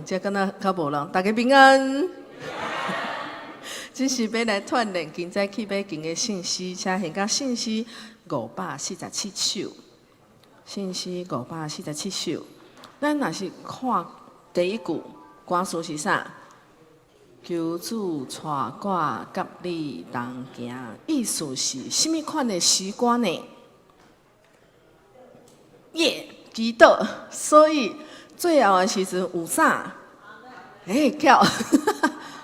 這敢若較無人，大家平安。這是欲來鍛鍊今早去欲行的信息，請現甲信詩547首，信詩五百四十七首。咱若是看第一句歌詞是啥？求主帶我佮你同行，意思是啥物款的詩歌呢？耶，祈禱。所以最後的時陣有啥？欸，巧，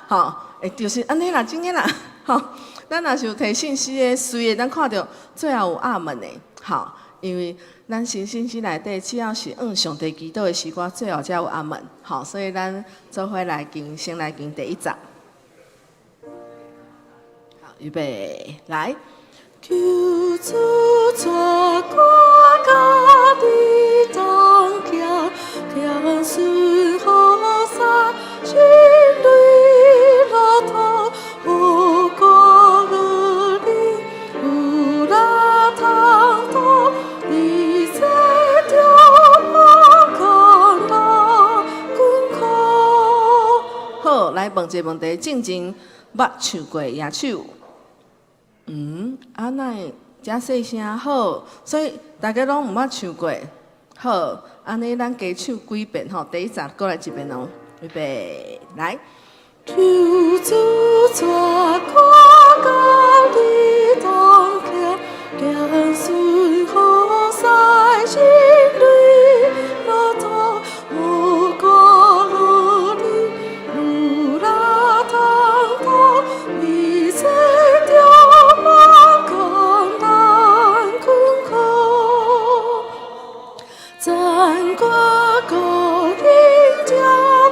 吼，欸，就是按呢啦，真的啦，吼。咱若是有提信詩的，隨的，咱看著最後有阿門的，吼，因為咱新信詩內底只要是向上帝祈禱的詩歌，最後才有阿門，吼，所以咱做伙來行，先來行第一節。好，預備，來。求主帶我佮你同行，行順雨傘，心裡路途，予我予你有力通渡，一切中無困難困苦。好，來問一個問題，進前捌唱過野手？嗯，啊，哪會遮細聲？好，所以大家攏毋捌唱過。好，按呢咱加唱幾遍吼，第一節閣來一遍哦，預備，來。求主帶我佮你同行，行順雨傘，心裡路途，予我予你有力通渡，一切中無困難困苦。讚歌高音才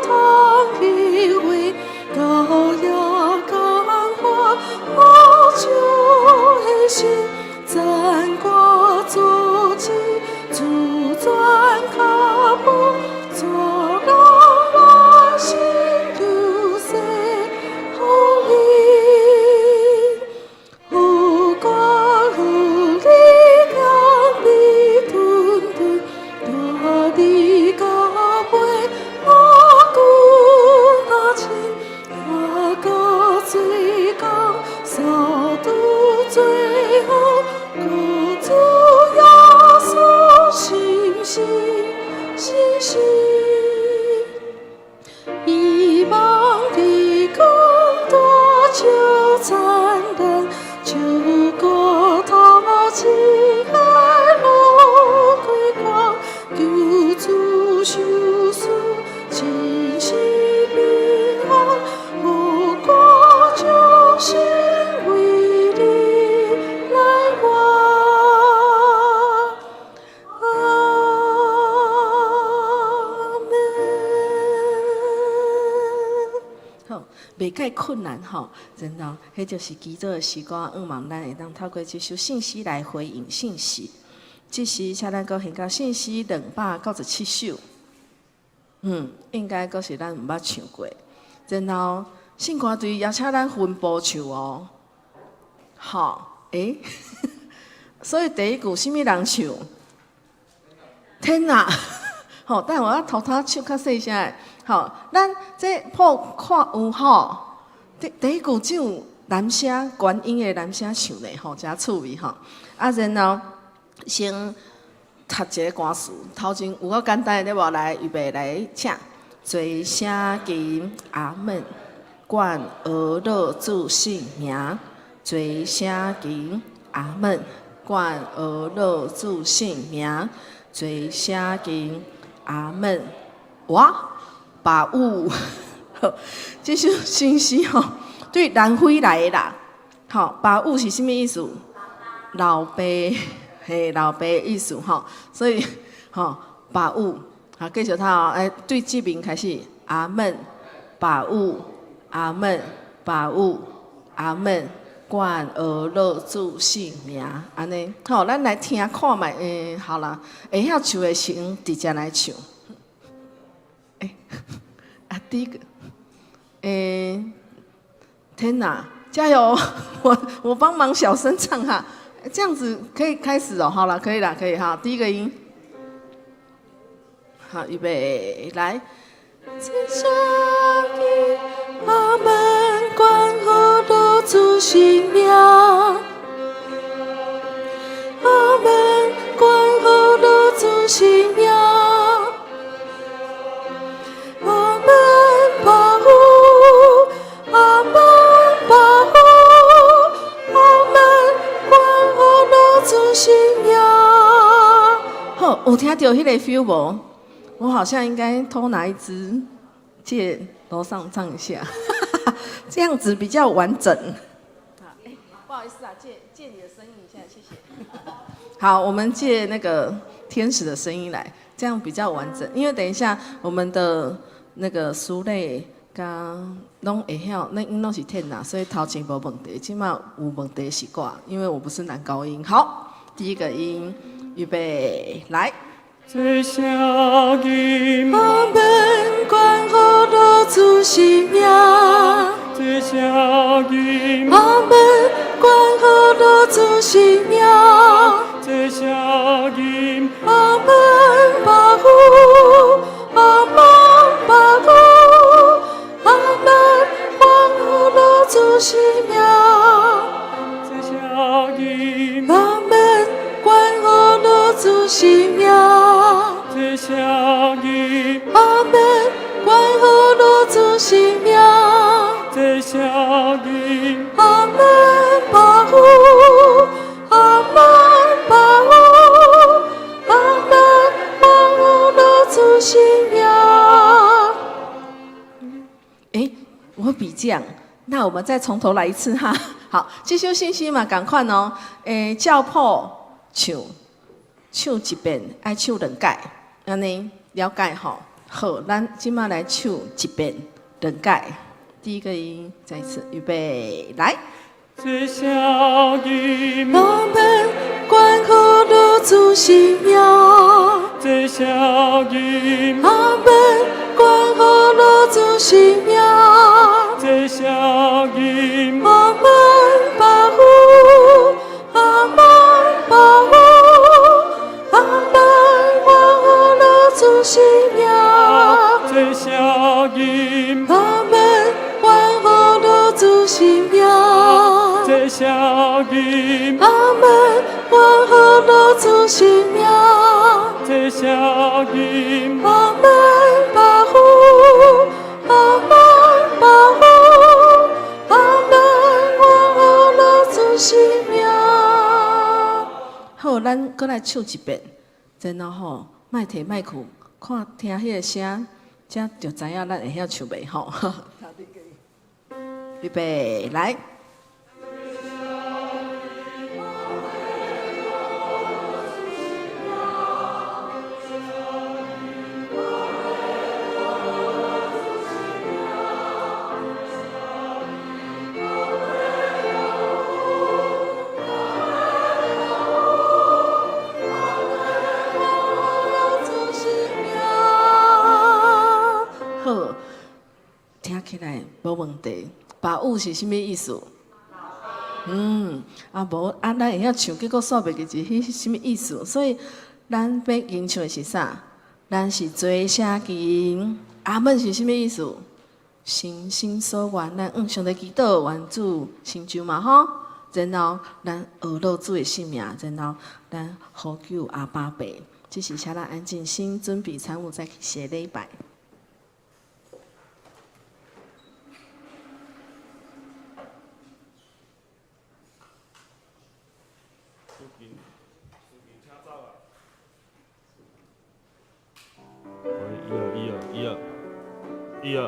通去為高雅感化好酒的心，讚歌做起主轉腳步，帶人來信救世福音。予我予你強臂頓頓，佮你到尾無久若親，活到最終，掃到最後，救主耶穌心心心心。希望的光大笑燦爛，就過頭前海路開闊，求主修賜真實平安，予我將心為你來活。阿門。好，袂蓋困難吼，真的，彼就是祈禱的詩歌，向望咱會當透過這首信詩來回應信息。這時，請咱閣現到信詩297首。應該閣是咱毋捌唱過。然後，聖歌隊邀請咱分部唱哦。好，欸，所以第一句啥物人唱？天哪！好，等我偷偷唱較細聲的。好，咱這譜看有吼，第一句只有男聲高音的男聲唱咧，吼，誠趣味吼。啊，然後先讀一個歌詞，頭前有夠簡單的對無？來，預備來，請。做聲琴，阿門。冠俄樂主聖名，做聲琴，阿門。冠俄樂主聖名，做聲琴，阿門。哇，把舞，這首新詩吼，對南非來的啦。好，把舞是啥物意思？老爸，嘿，老爸意思吼。所以，吼，把舞，好，繼續讀哦。欸，對這邊開始，阿門，把舞，阿門，把舞，阿門，冠俄樂主聖名，按呢，好，咱來聽看覓，欸，好啦，會曉唱的先直接來唱。欸，啊，第一個，欸，天哪，加油！我幫忙小聲唱哈，這樣子可以開始哦。好了，可以了，可以哈。第一個音，好，預備，來。這聲音，阿門，關好羅主聖名。阿門，關好羅主聖名。阿門，保護，阿門，保護，阿門，關好羅主聖名。好，有聽著彼个 feel 無？我好像應該偷拿一支借樓上唱一下，這樣子比較完整。好，欸，不好意思啊，借你的聲音一下，謝謝。好，我們借那個天使的聲音來，這樣比較完整。因為等一下我們的那個蘇類佮攏會曉，那𪜶攏是天啦，所以頭前無問題。這馬有問題是我，因為我不是男高音。好，第一個音，預備，來。這聲音，阿門，關好羅主聖名。這聲音，阿門，關好羅主聖名。這聲音，阿門，保護，阿門，保護，阿門，關好羅主聖名。這聲音，阿門，關好羅主聖名。這聲音，阿門，關好羅主聖名。這聲音，阿門，保護，阿門，保護，阿門，關好羅主聖名。欸，我會比這樣，那我們再從頭來一次哈。好，這首信息嘛，仝款哦。欸，照譜唱，唱一遍，愛唱兩擺，按呢了解吼。好，咱這馬來唱一遍兩擺。第一個音，再一次，預備，來。這聲音，阿門，關好羅主聖名。這聲音，阿門，關好羅主聖名。這聲音，阿門，保護，阿門，保護，阿門，關好羅主聖名。這聲音，阿門，關好羅主聖名。這聲音，阿門，關好羅主聖名。這聲音，阿門，保護，阿門，保護，阿門，關好羅主聖名。好，咱閣來唱一遍，然後吼，莫提麥克，看聽彼个聲，才就知影咱會曉唱袂吼。預備，來。好，聽起來無問題。把舞是啥物意思？啊無啊，咱會曉唱，結果煞袂記住彼啥物意思。所以咱欲吟唱的是啥？咱是做聲琴。阿門是啥物意思？誠心所願，咱向上帝祈禱，願主成就嘛吼。然後咱學落主的聖名，然後咱呼求阿爸父。這時請咱安靜心，準備餐午，再去謝禮拜。喂，一二一二一二一二。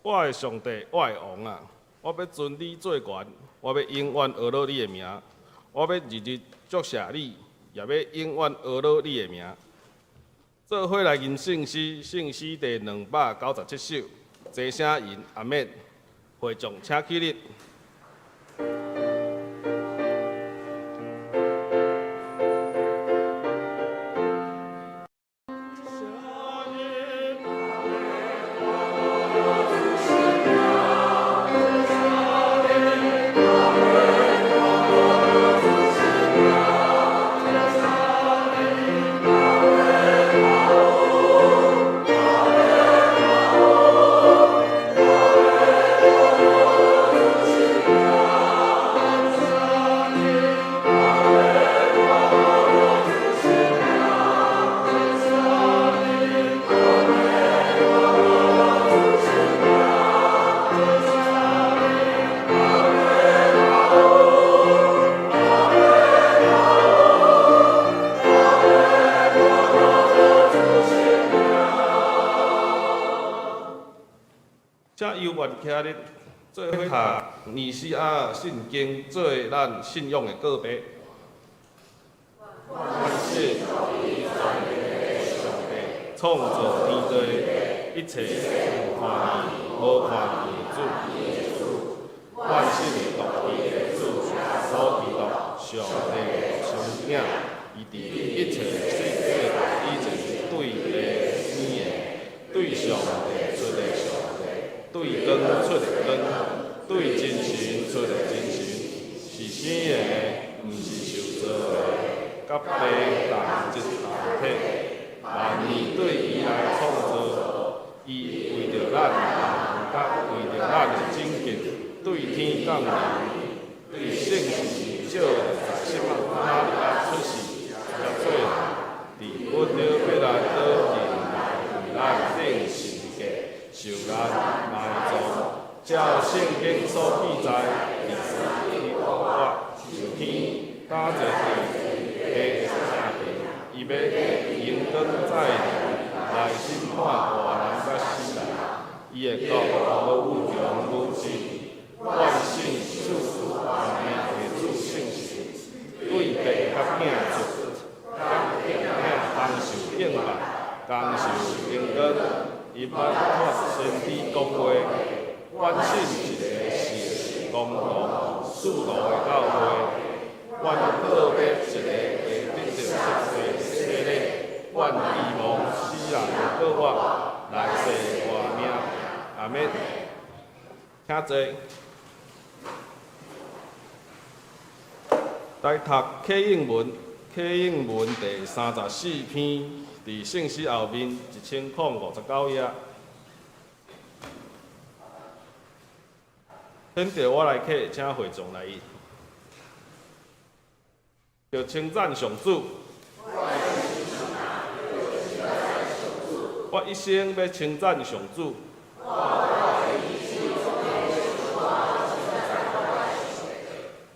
我的上帝，我的王啊！我欲尊你做懸，我欲永遠阿樂你的名，我欲日日祝謝你，也欲永遠阿樂你的名。做伙來吟聖詩，聖詩第297首，齊聲吟阿們。會眾請起立。請猶原徛立，做伙讀尼西亞信經，做咱信仰的告白。願信上帝創造天地一切有看見、無看見的主，願信獨一的主耶穌基督，上帝的獨生囝，伊佇一切世代以前對父生的，對上帝出的上帝，對光出的光，對真神出的真神，是生的，毋是受造的，佮父同質同體，萬物對伊來創造，伊為著咱人，佮為著咱的拯救，對天降臨，對聖神召的在聖母瑪利亞出世，才做人，佇本丟彼拉多面來為咱釘十字架，受難埋葬，照聖經所記載，第三日復活，上天，搭坐佇父的左邊，伊欲榮光再臨，來審判活人佮死人，伊的國無窮無盡。願信賜福萬民的主聖神，對父佮囝出，佮囝同受敬拜，同受榮光，伊捌托先知講話。願信一个聖公同使徒的教會，願告別一个會得著贖罪的洗禮，願希望死人的復活，來世活命。阿們。請坐。來讀啟應文，啟應文第34篇，佇聖詩後面1059頁。現在我來啟，請會眾來譯。著稱讚上主。我一生欲稱讚上主。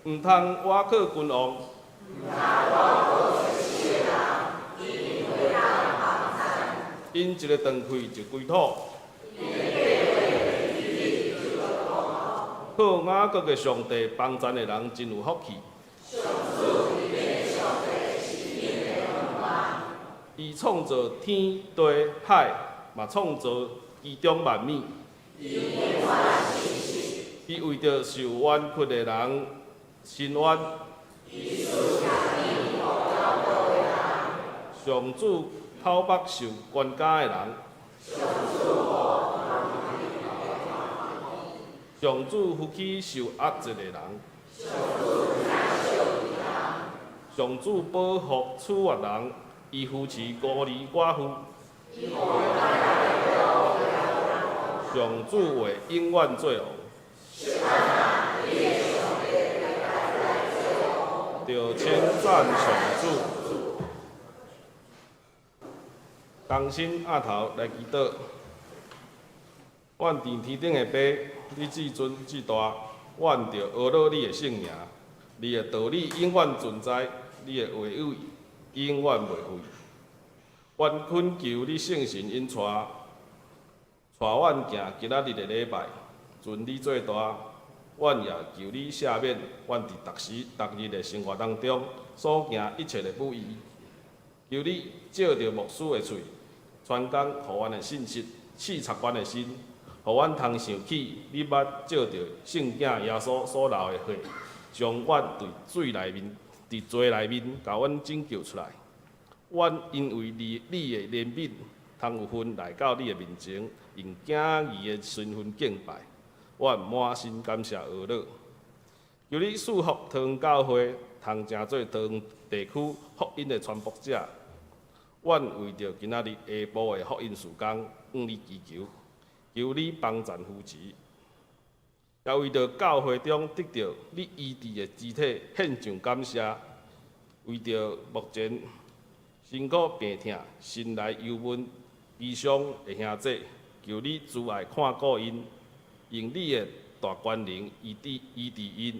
毋通倚靠君王。𪜶一个斷氣就歸土。靠雅各的上帝幫贊的人真有福氣。伊創造天地海，嘛創造其中萬物。伊為著受冤屈的人伸冤。上主討縛受關監的人。上主扶起受壓制的人。上主保護處越人，伊扶持孤兒寡婦。上主話永遠做王。著稱讚上主，同心徛頭來祈禱。願佇天頂的父，你至尊至大，阮著阿樂你的聖名，你的道理永遠存在，你的話語永遠袂廢。阮懇求你聖神引帶，帶帶阮行今仔日的禮拜，尊你做大，阮也求你赦免阮佇逐時逐日的生活當中所行一切的不義。求你藉著牧師的喙，傳講予阮的信息，刺插阮的心，予阮通想起你捌藉著聖囝耶穌所流的血，將阮佇水內面、佇罪內面，共阮拯救出來。阮因為你的憐憫，通有份來到你的面前，用囝兒的身份敬拜。阮滿心感謝阿樂。求你賜福桃園教會，通成做桃園地區福音的傳播者。阮為著今仔日下晡的福音事工，向你祈求，求你幫贊扶持。也為著教會中得著你醫治的肢體，獻上感謝。為著目前辛苦病痛、心內憂悶、悲傷的兄弟，求你慈愛看顧𪜶，用你的大權能醫治醫治𪜶，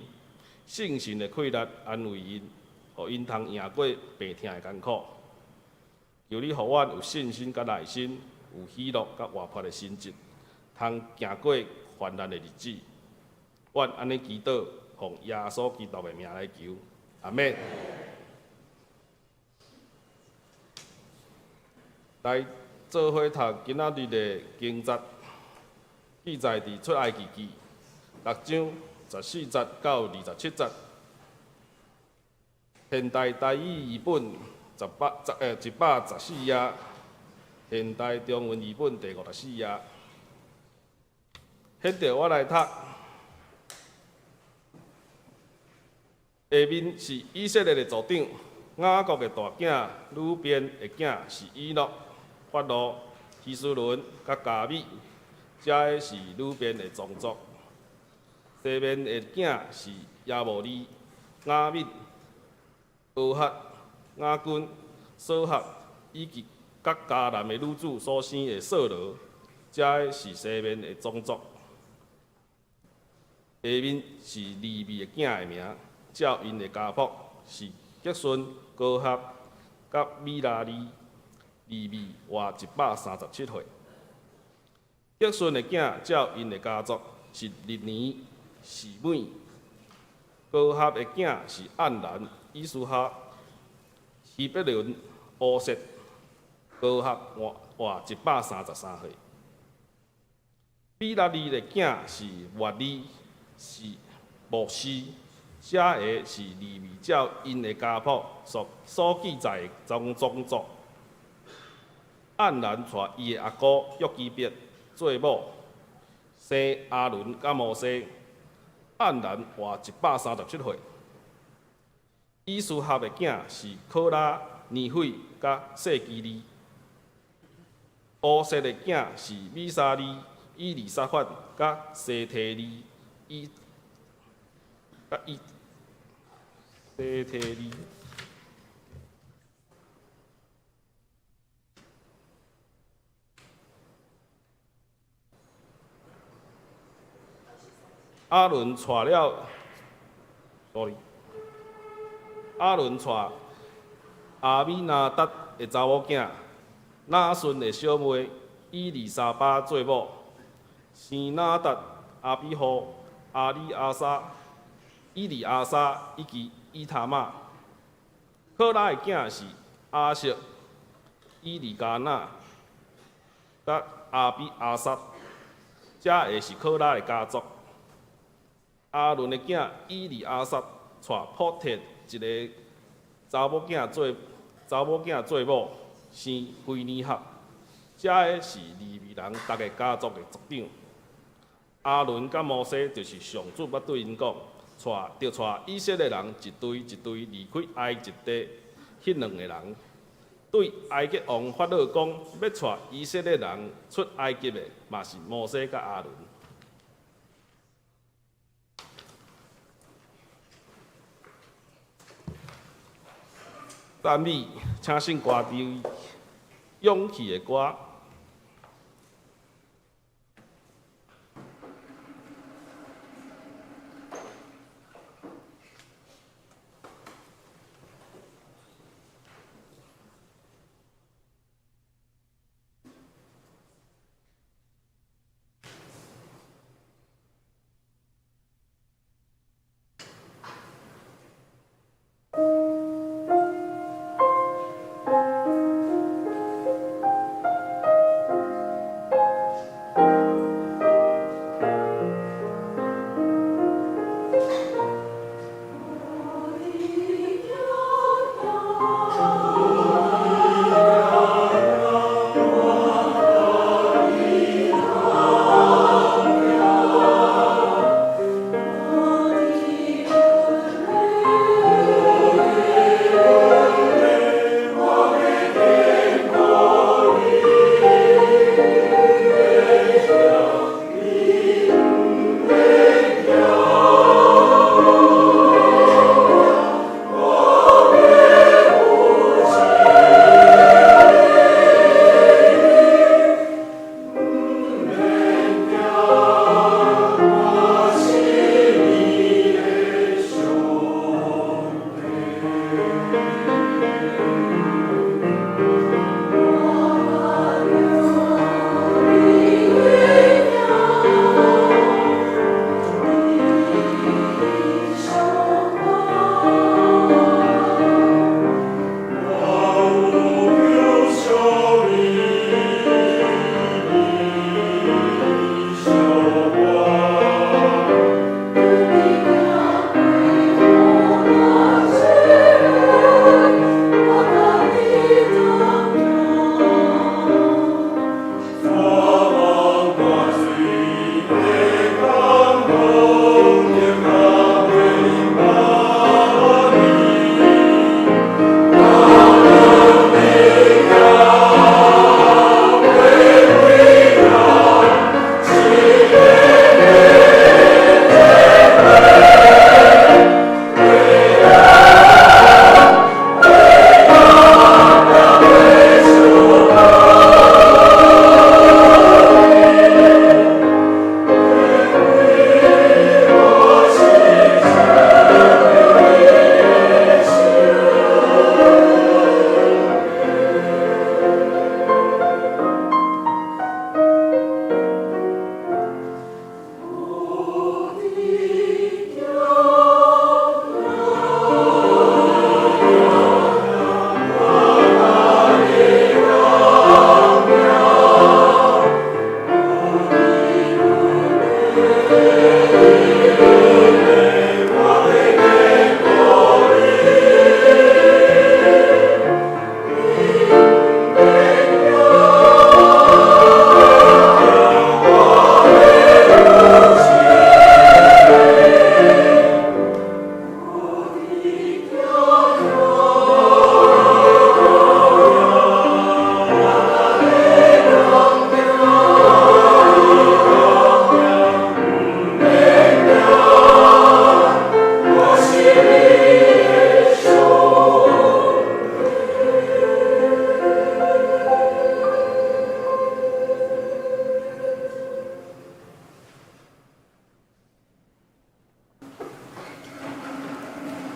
聖神的氣力安慰𪜶，予𪜶通贏過病痛的艱苦。求你予阮有信心佮耐心，有喜樂佮活潑的心智，通行過患難的日子。阮按呢祈禱，奉耶穌基督的名來求，阿們。來做伙讀今仔日的經節，記載佇出埃及記六章十四節到27節。現代台語譯本十八十114頁，現代中文譯本第54頁。現在我來讀。下面是以色列的族長雅各的大囝呂便的囝是以諾、法路、希斯崙佮迦米，這个是呂便的宗族。西面的囝是耶模利、雅憫、俄赫、雅斤、瑣哈，以及佮迦南的女子所生的掃羅，這个是西面的宗族。下面是利未的囝的名，照𪜶的家譜是革順、哥合、佮米拉利。利未活137歲。革順的囝照𪜶的家族是利尼、示每。哥合的囝是暗蘭、以斯哈、希伯倫、烏設。哥合活133歲。米拉利的囝是抹利，是牧師。這个是利未照𪜶的家譜所記載的宗族。暗蘭娶伊的阿姑約基別做某，生亞倫佮摩西。暗蘭活137歲。以斯哈的囝是可拉、尼斐佮細基利。烏設的囝是米沙利、以利沙法佮西提利。以佮以西提利。亞倫娶了，sorry，亞倫娶亞米拿達的查某囝，拿順的小妹以利沙巴做某，生拿達、亞比戶、亞里亞沙、以利亞沙以及以他瑪。可拉的囝是亞悉、以利加拿、佮亞比亞撒，這个是可拉的家族。亞倫的囝以利亞撒娶普鐵一个查某囝做某，生非尼哈。這个是利未人逐个家族的族長。亞倫佮摩西就是上主捌對𪜶講，著帶以色列人一隊一隊離開埃及地，彼兩個人對埃及王法老講，欲帶以色列人出埃及的，嘛是摩西佮亞倫。讚美，請信歌唱勇氣的歌。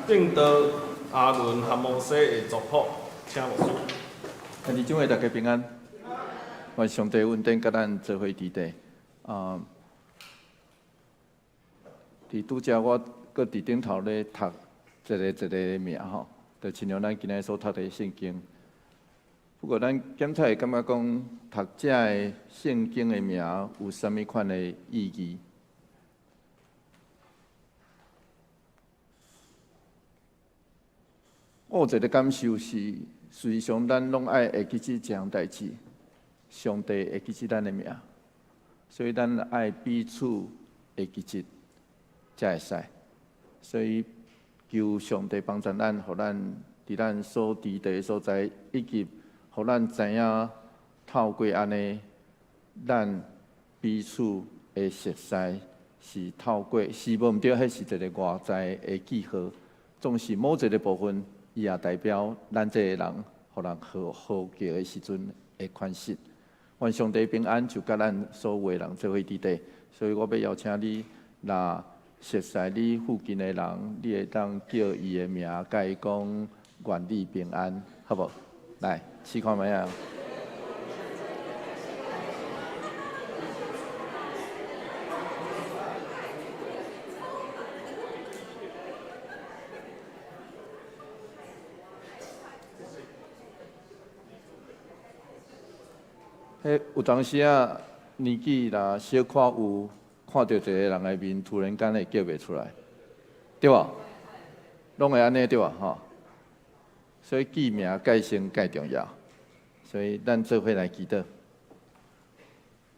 正道亞倫和摩西的族譜，請牧師。兄弟姊妹，大家平安。願上帝恩典佮咱做伙佇底。啊，佇拄才我閣佇頂頭咧讀一个一个名吼，就親像咱今仔所讀的聖經。不過咱檢查會感覺講，讀這个聖經的名有啥物款的意義？我有一个感受是，事實上咱攏愛會記這項代誌，上帝會記得咱的名，所以咱愛彼此會記得，才會使。所以求上帝幫助咱，予咱佇咱所佇的所在，以及予咱知影透過按呢，咱彼此的熟似是透過，是無毋對，彼是一个外在的記號，總是某一个部分。伊也代表咱這个人，予人號號叫的時陣的款式。願上帝平安就佮咱所有的人做伙佇底，所以我欲邀請你，若熟似你附近的人，你會當叫伊的名，共伊講願你平安，好無？來試看覓仔。彼有當時仔年紀若小可有看著一个人的面，突然間會叫袂出來，對無？攏會按呢對無？吼，所以記名蓋先蓋重要，所以咱做伙來祈禱。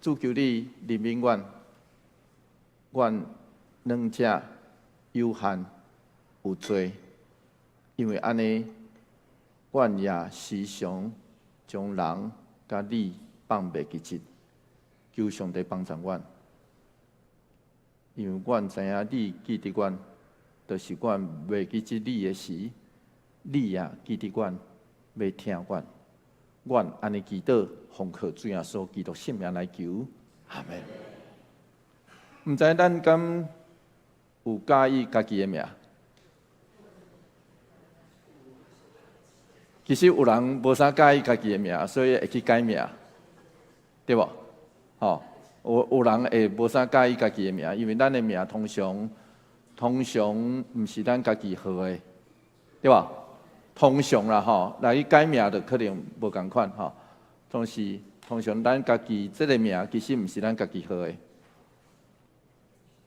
主求你憐憫阮，阮軟弱有限有罪，因為按呢，阮也時常將人佮你放袂記得，求上帝幫助阮，因為阮知影你記得阮，就是阮袂記得你的時，你也記得阮，欲聽阮。阮按呢祈禱，奉靠主耶穌基督聖名來求，阿們。毋知咱敢有佮意家己的名？其實有人無啥佮意家己的名，所以會去改名。對無？吼，有人會無啥佮意家己的名，因為咱的名通常通常毋是咱家己號的，對無？通常啦吼，來去改名就可能無仝款吼。總是通常咱家己這个名其實毋是咱家己號的，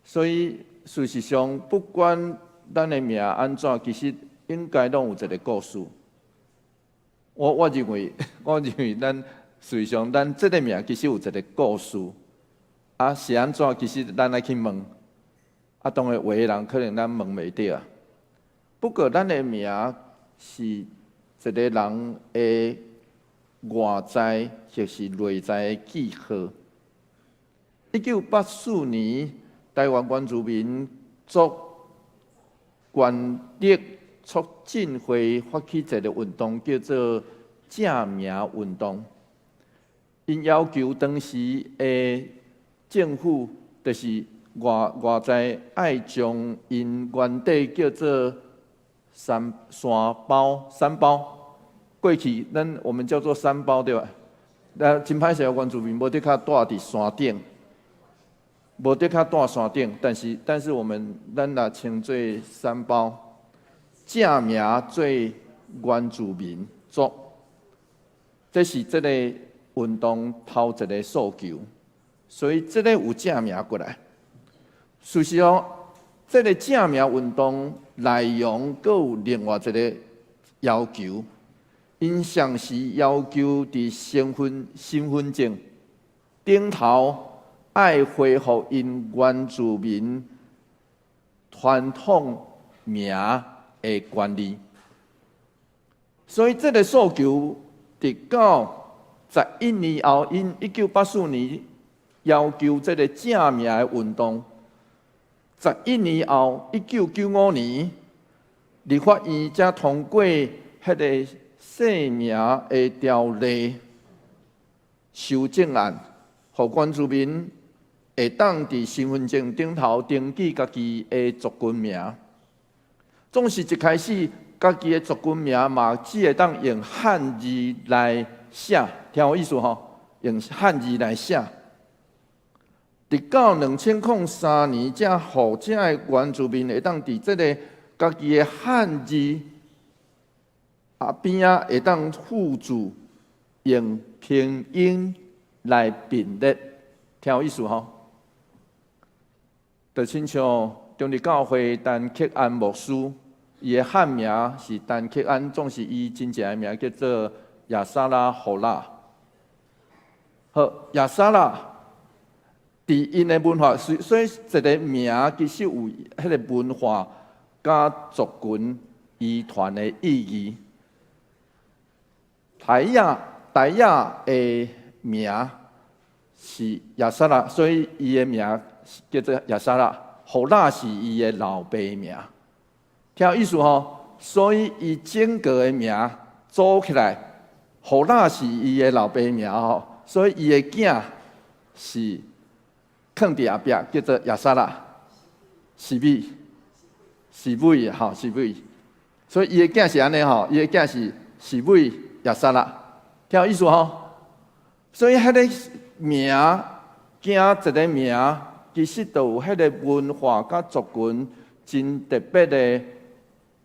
所以事實上不管咱的名按怎，其實應該攏有一个故事。我認為咱。事實上，咱這个名其實有一个故事，啊是按怎？其實咱愛去問，啊當然有的人可能咱問袂著啊。不過咱的名是一个人的外在或是內在的記號。1984年，台灣原住民族權力促進會發起一个運動，叫做正名運動。𪜶要求當時的政府，就是外外在愛將𪜶原底叫做山山包山包，過去咱我們叫做山包對吧？那真歹勢，原住民無得較蹛佇山頂，無得較蹛山頂，但是我們咱若稱做山包，正名做原住民族，這是這個運動頭一个訴求，所以這個有正名過來。事實上，這个正名運動內容閣有另外一个要求，𪜶上是要求佇身份證頂頭愛恢復𪜶原住民傳統名的權利。所以這个訴求直到11年後，𪜶1984年要求這个正名的運動。11年後，1995年，立法院才通過彼个姓名的條例修正案，予原住民會當佇身份證頂頭登記家己的族群名。總是一開始，家己的族群名嘛，只會當用漢字來寫，聽有意思吼？用漢字來寫。直到2003年，才予遮的原住民會當佇這个家己的漢字啊邊仔會當附註用拼音來辨認，聽有意思吼？就親像中日教會陳克安牧師，伊的漢名是陳克安，總是伊真正的名叫做亞撒拉荷拉。好，亞撒拉佇𪜶的文化，所以一个名其實有彼个文化佮族群遺傳的意義。台亞台亞的名是亞撒拉，所以伊的名叫做亞撒拉。荷拉是伊的老爸名，聽有意思吼？所以伊整個的名組起來，荷拉是伊的老爸名吼，所以伊的囝是囥佇後壁，叫做亞撒拉，是美，是美吼，是美。所以伊的囝是按呢吼，伊的囝是是美亞撒拉，聽有意思吼？所以彼个名，囝一个名，其實都有彼个文化佮族群真特別的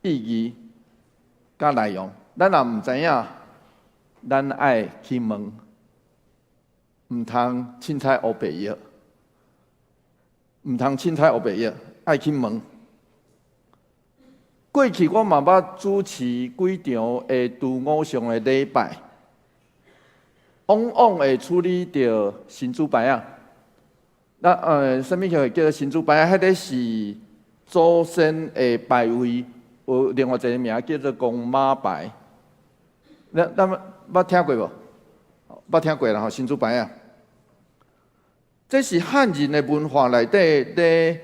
意義佮內容。咱若毋知影，咱愛去問，毋通凊彩烏白藥，毋通凊彩烏白藥，愛去問。過去我嘛捌主持幾場的除偶像的禮拜，往往會處理著神主牌仔。那啥物叫叫神主牌仔？彼个是祖先的牌位，有另外一个名叫做公媽牌。咱捌聽過無？捌聽過啦吼，神主牌仔。這是漢人的文化內底咧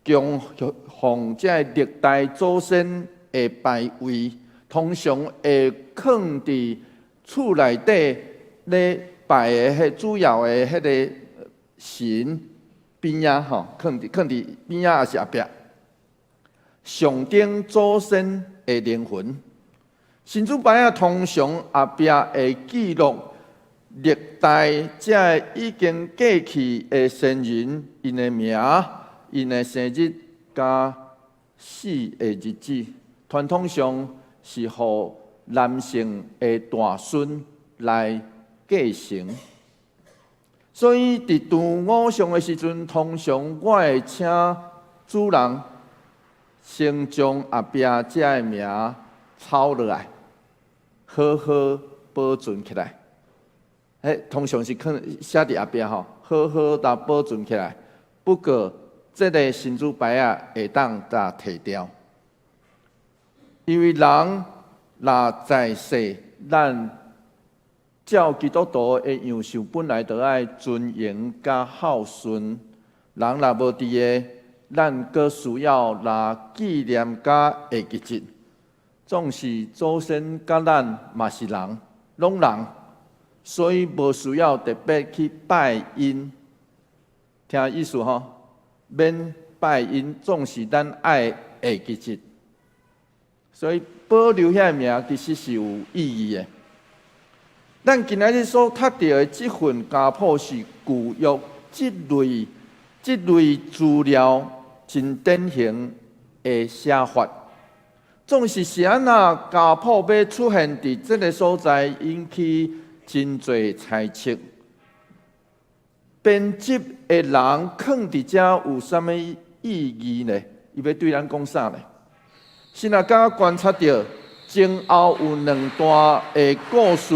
供奉這歷代祖先的牌位，通常會囥佇厝內底咧拜的彼主要的彼个神邊仔吼，囥佇邊仔抑是後壁，象徵祖先的靈魂。神主牌仔通常後壁會記錄歷代這已經過去的先人，𪜶的名、𪜶的生日佮死的日子。傳統上是予男性的大孫來繼承。所以佇除偶像的時陣，通常我會請主人先將後壁這个名抄落來，好好保存起來。彼通常是囥寫佇後壁吼，好好共保存起來。不過，這个神主牌仔會當共提掉，因為人若在世，咱照基督徒的樣式，本來就愛尊榮佮孝順。人若無佇个，咱閣需要來紀念佮會記得。總是祖先佮咱嘛是人，攏人，所以無需要特別去拜𪜶。聽意思吼，免拜𪜶，總是咱愛會記得。所以保留遐個名其實是有意義的。咱今仔日所讀著的這份家譜是舊約這類資料真典型的寫法。總是是按怎家譜欲出現佇這个所在，引起真濟猜測。編輯的人囥佇遮有啥物意義呢？伊欲對咱講啥呢？先來剛觀察著前後有兩段的故事，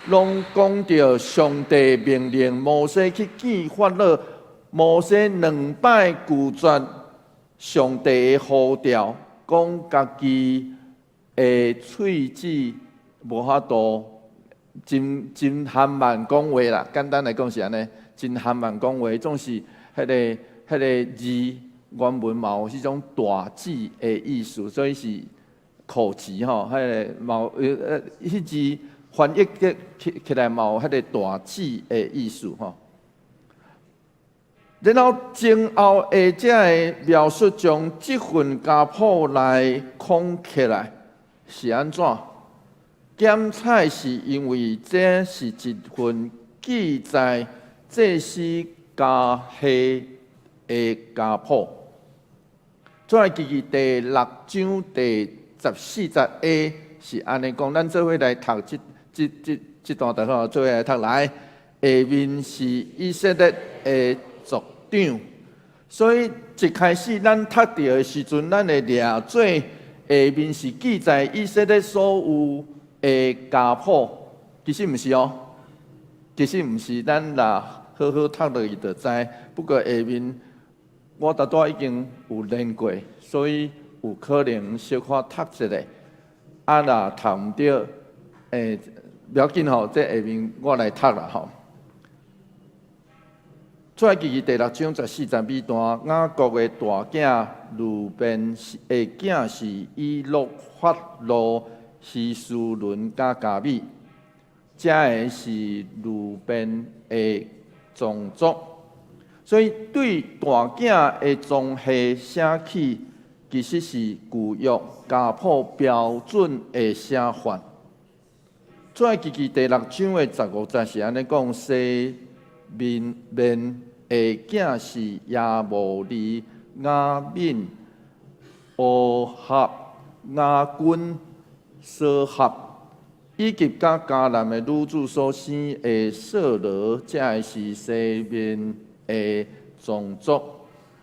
攏講著上帝命令摩西去見法老，摩西兩擺拒絕上帝的呼召，講家己的喙齒無法度，真真含慢講話啦。簡單來講是按呢，真含慢講話，總是彼个字原文嘛有彼種大舌的意思，所以是口吃吼，彼个嘛有彼字翻譯起來嘛有彼个大舌的意思吼。然後前後的這个描述將這份家譜來框起來，是按怎？檢採是因為這是一份記載祭司家系的家譜。出埃及記第六章第14節 A 是按呢講，咱做伙來讀這這這這段就好，做伙來讀來。下面是以色列的族長，所以一開始咱讀著的時陣，咱會掠做下面是記載以色列所有的家譜，其實毋是哦，其實毋是，咱若好好讀落去就知。不過下面我拄拄已經有練過，所以有可能小可讀一下。啊，若讀毋著，無要緊吼，這下面我來讀啦吼。出埃及記第六章十四節尾段，雅各的大囝流便的囝是以錄、法路、希斯崙佮迦米，這个是流便的宗族。所以對大囝的宗系寫起，其實是舊約家譜標準的寫法。出埃及記第六章的15節是按呢講：西緬的囝是耶慕利、雅憫、俄合、雅斤、瑣哈，以及佮迦南的女子所生的掃羅，這个是西緬的宗族。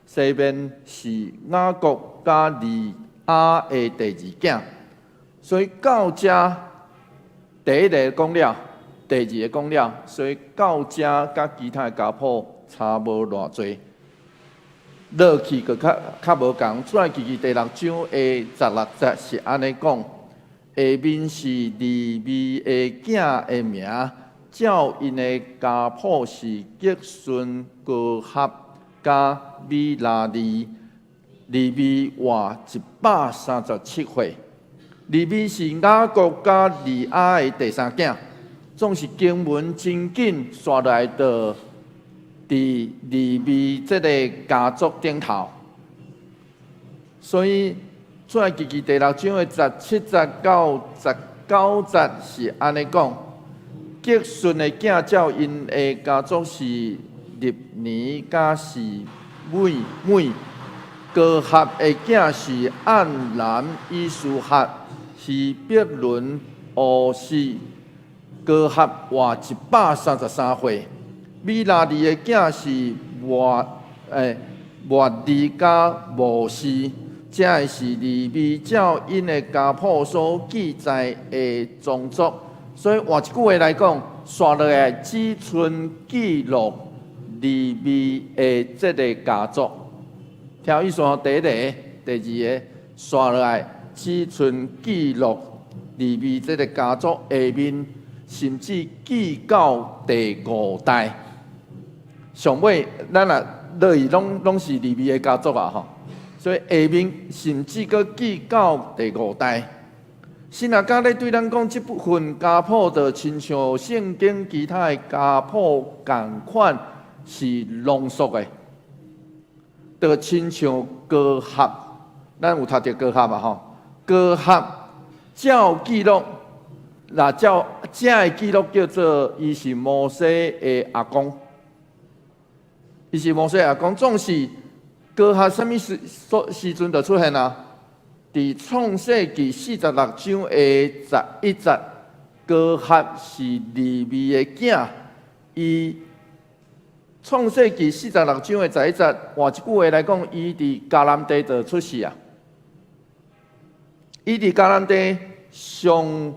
西緬是雅各佮利亞的第二囝，所以到這第一个講了，第二个講了，所以到這佮其他的家譜差無偌濟。落去閣較較無仝，出埃及記第六章的16節是按呢講：下面是利未的囝的名，照𪜶的家譜是革順、哥合、佮米拉利。利未活137歲。利未是雅各佮利亞的第三囝，總是經文真緊煞來到佇利未這个家族頂頭，所以出埃及記第六章的17節到19節是按呢講：革順的囝照𪜶的家族是立尼佮示每，哥合的囝是暗南、以斯哈、希伯倫、烏西。哥合活133歲。米拉利的囝是抹利佮摩西，這个是利未照𪜶的家譜所記載的宗族。所以換一句話來講，煞落來只賰記錄利未的這个家族。聽有意思吼？第一个、第二个，煞落來只賰記錄利未這个家族下面，甚至記到第五代。上尾咱若落去，攏攏是利未的家族啊！吼，所以下面甚至閣記到第五代。神學家咧對咱講，這部分家譜就親像聖經其他的家譜仝款是濃縮的，就親像哥合，咱有讀著哥合嘛吼？哥合照記錄，若照這个記錄叫做，伊是摩西的阿公，伊是摩西的阿公，總是哥合啥物時所時陣就出現啊？佇創世記46章的11節，哥合是利未的囝，伊創世記四十六章的十一節，換一句話來講，伊佇迦南地就出世啊。伊佇迦南地上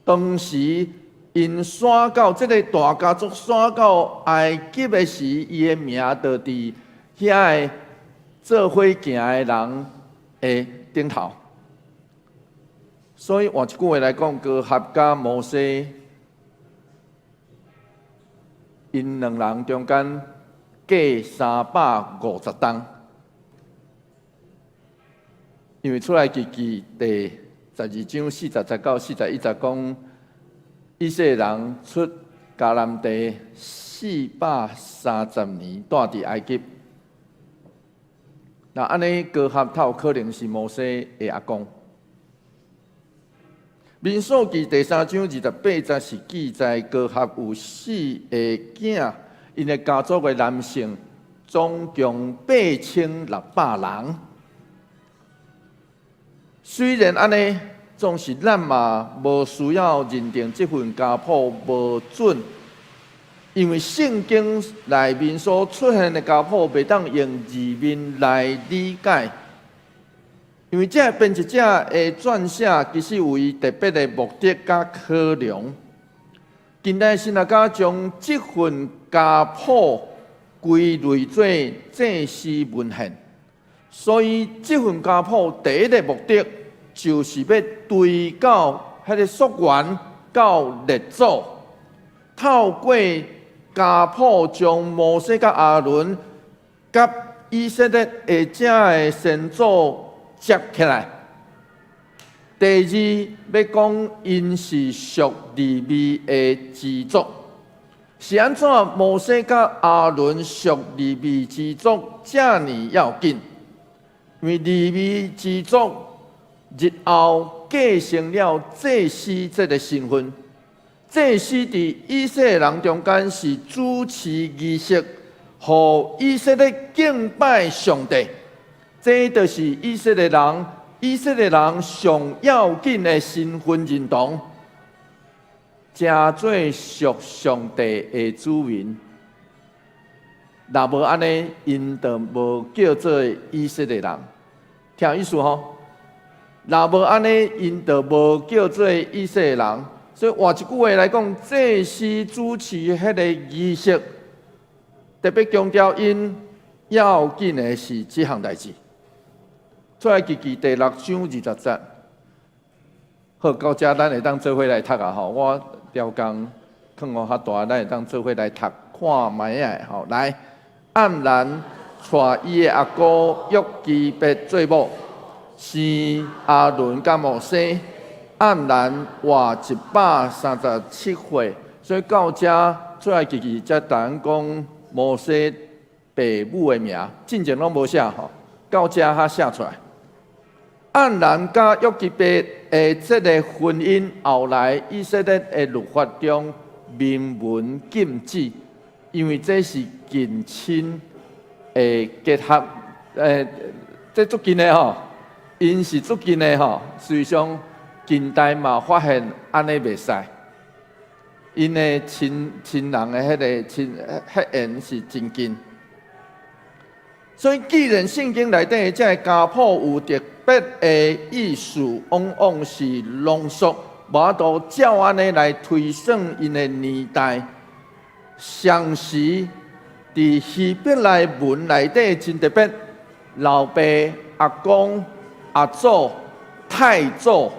當時𪜶徙到這个大家族徙到埃及的時，伊的名就佇遐个做伙行的人的頂頭。所以換一句話來講，哥合佮摩西，𪜶兩人中間隔350冬，因為出埃及記第12章40節到41節講，以色列人出迦南地430年，蹛佇埃及。那按呢，哥合較有可能是摩西的阿公。民數記第三章28節是記載哥合有四个囝，𪜶的家族的男性總共8600人。雖然按呢，總是咱嘛無需要認定這份家譜無準，因為聖經內面所出現的家譜，袂當用字面來理解。因為這個編輯者的撰寫，其實有伊特別的目的佮考量。近代神學家將這份家譜歸類做祭司文獻，所以這份家譜第一个目的，就是欲追到彼个溯源到列祖，透過家譜將摩西佮亞倫佮以色列的這个先祖接起來。第二，欲講𪜶是屬利未的支族，是按怎摩西佮亞倫屬利未支族遮爾要緊？因為利未支族日後繼承了祭司這个身份，祭司佇以色列人中間是主持儀式，予以色列敬拜上帝。這就是以色列人，以色列人上要緊的身份認同，成做屬上帝的子民。若無按呢，𪜶就無叫做以色列人。聽有意思吼？若無按呢，𪜶就無叫做以色列人。所以換一句話來講，祭司主持彼个儀式，特別強調𪜶要緊的是這項代誌。出埃及記第六章20節，好，到遮咱會當做伙來讀啊！吼，我調工囥予較大，咱會當做伙來讀看覓仔吼。來，暗蘭娶伊的阿姑約基別做某，生亞倫佮摩西。暗蘭活137歲，所以到遮出埃及記才逐講摩西爸母的名，進前攏無寫吼，到遮才寫出來。暗蘭佮約基別的這个婚姻，後來以色列的律法中明文禁止，因為這是近親的結合，這足近的吼，𪜶是足近的吼，事實上近代嘛發現按呢袂使，𪜶的親親人的彼个親血緣是真近，所以既然聖經內底這个家譜有特別的意思，往往是濃縮，無法度照按呢來推算𪜶的年代。相時佇希伯來文內底真特別，老爸、阿公、阿祖、太祖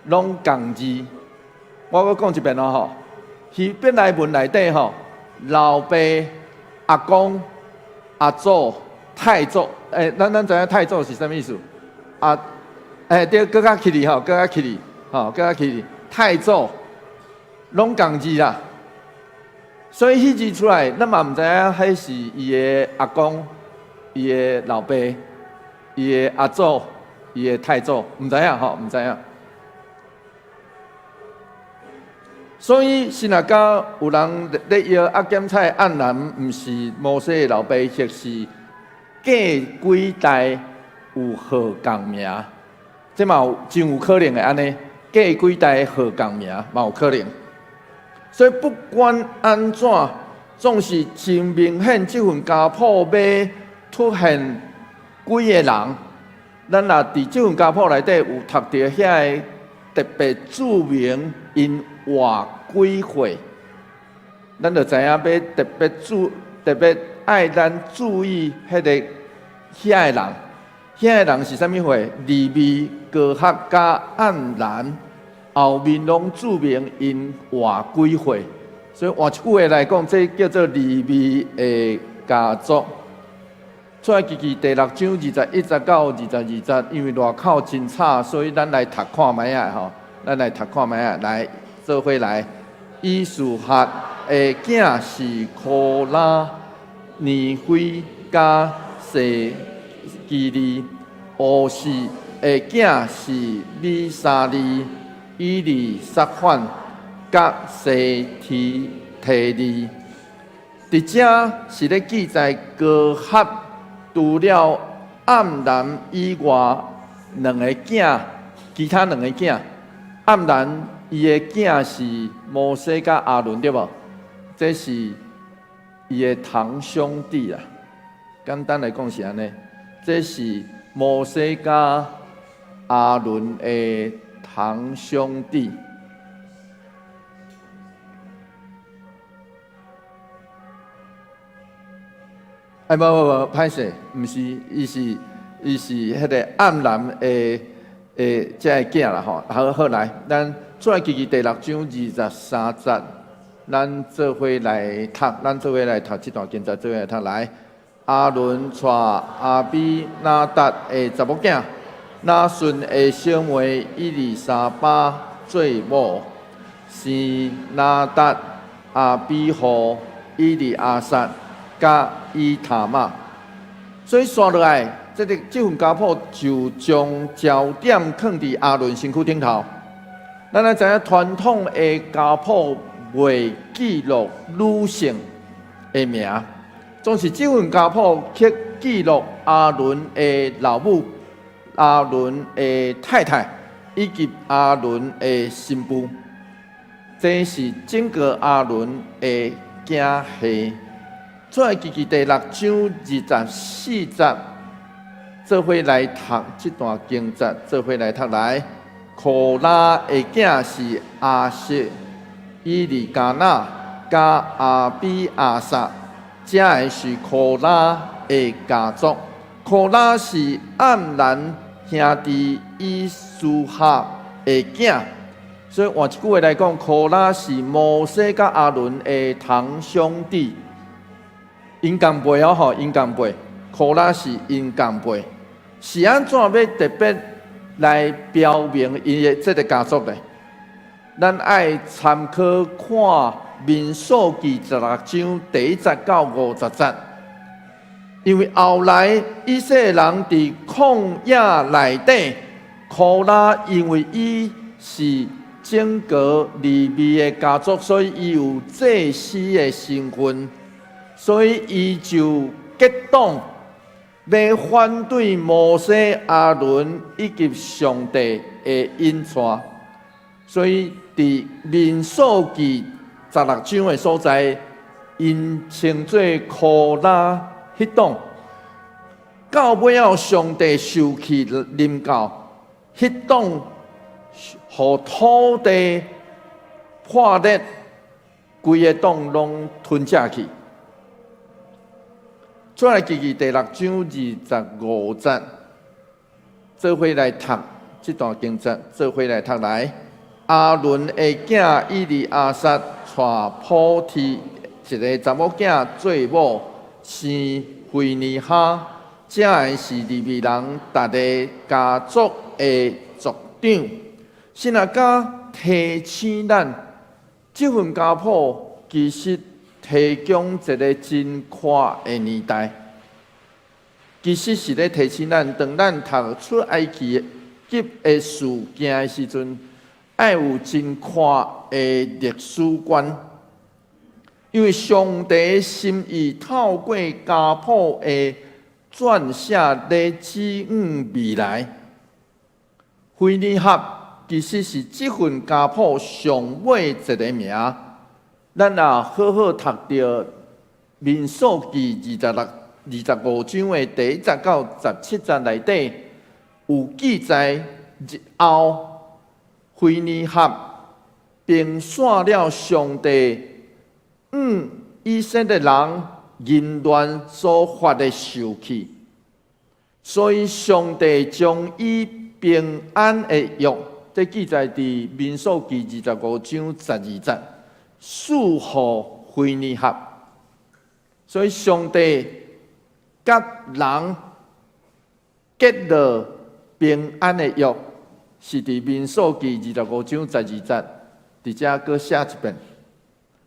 攏仝字。我閣講一遍囉吼，希伯來文內底吼，老爸、阿公、阿祖、太祖，咱知影太祖是啥物意思？啊，對，閣較起哩吼，閣較起哩，吼，閣較起哩，太祖攏仝字啦。所以彼字出來，咱嘛毋知影彼是伊的阿公、伊的老爸、伊的阿祖、伊的太祖，毋知影吼，毋知影。所以神學家有人咧臆啊檢採暗蘭毋是摩西的老爸，或是隔幾代有號仝名，這嘛有真有可能會按呢，隔幾代號仝名嘛有可能。所以不管按怎，總是真明顯，這份家譜欲凸顯幾个人。咱若佇這份家譜內底有讀著遐个特別注明𪜶活幾歲，咱就知影欲特別愛咱注意彼个遐个人，遐个人是啥物貨？利未、哥合佮暗蘭，後面攏注明𪜶活幾歲。所以換一句話來講，這叫做利未的家族。出埃及記第六章21節到22節，因為外口真吵，所以咱來讀看覓仔吼。咱來讀看覓仔，來做伙來。以斯帖的囝是柯拉、尼非佮西基利；乌示的囝是米沙利、以利撒反佮西提提利。佇遮是咧記載哥合除了暗蘭以外兩个囝，其他兩个囝。暗蘭伊的囝是摩西佮亞倫，對無？這是伊的堂兄弟啊。簡單來講是按呢，這是摩西佮亞倫的堂兄弟。哎，無無無，歹勢，毋是，伊是伊是彼个暗蘭的的這个囝啦吼。好，好來，咱出埃及記第六章二十三節，咱做伙來讀，咱做伙來讀這段經節，做伙來讀來。亞倫娶亞比拿達的查某囝，拿順的小妹以利沙巴做某，生拿達、亞比戶、以利亞撒。佮以他瑪，所以紲落來，這个這份家譜就將焦點囥佇亞倫身軀頂頭。咱來知影傳統的家譜袂記錄女性的名，總是這份家譜卻記錄亞倫的老母、亞倫的太太以及亞倫的新婦。這是整個亞倫的囝系。出埃及記第六章二十四節，做伙來讀這段經節，做伙來讀來。柯拉的囝是亞設、以利加拿、佮亞比亞撒，這个是柯拉的家族。柯拉是暗蘭兄弟以斯哈的囝，所以換一句話來講，柯拉是摩西佮亞倫的堂兄弟。𪜶仝輩哦吼，𪜶仝輩，柯拉是𪜶仝輩，是按怎欲特別來標明𪜶的這个家族呢？咱愛參考看民數記十六章第一節到五十節，因為後來以色列人佇曠野內底，柯拉因為伊是整個利未的家族，所以伊有祭司的身份。所以伊就結黨，欲反對摩西、亞倫以及上帝的引帶。所以佇民數記十六章的所在，𪜶稱做柯拉彼黨。到尾仔上帝受氣臨到，彼黨予土地破裂，規个黨攏吞食去。出埃及記第六章二十五節，做伙來讀這段經節，做伙來讀來。亞倫的囝以利亞撒娶普提一个查某囝做某，生非尼哈，這个是利未人逐个家族的族長。神阿家提醒咱，這份家譜其實提供一个真闊的年代，其實是咧提醒咱，當咱讀出埃及的事件的時陣，愛有真闊的歷史觀，因為上帝心意透過家譜的撰寫咧指引未來。非尼哈其實是這份家譜上尾一个名。咱若好好讀著民數記二十六、二十五章的第一節到十七節內底，有記載日後非尼哈平紲了上帝向以色列人淫亂所發的受氣，所以上帝將以平安的約，這記載佇民數記二十五章十二節。賜予非尼哈，所以上帝佮人結落平安的約，是佇民數記二十五章十二節，佇遮閣寫一遍。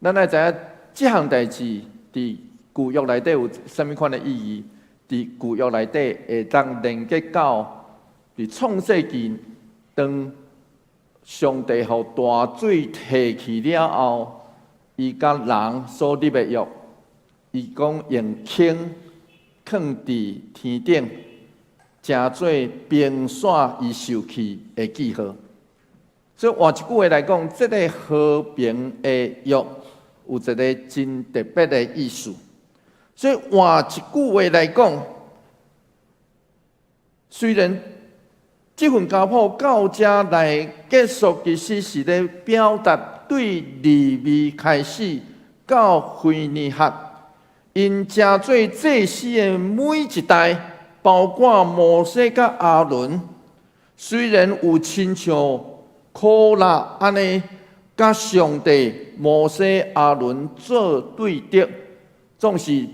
咱愛知影這項代誌佇舊約內底有啥物款的意義？佇舊約內底會當連結到佇創世記，當上帝予大水退去了後，伊佮人所立的約，伊講用铅囥佇天頂，成做冰線伊受氣的記號。所以換一句話來講，這个和平的約有一个真特別的意思。所以換一句話來講，雖然這份家譜到這來結束，其實是咧表達對利未開始到非尼哈，𪜶成做祭司的每一代，包括摩西佮亞倫，雖然有親像可拉按呢，佮上帝、摩西、亞倫做對敵，總是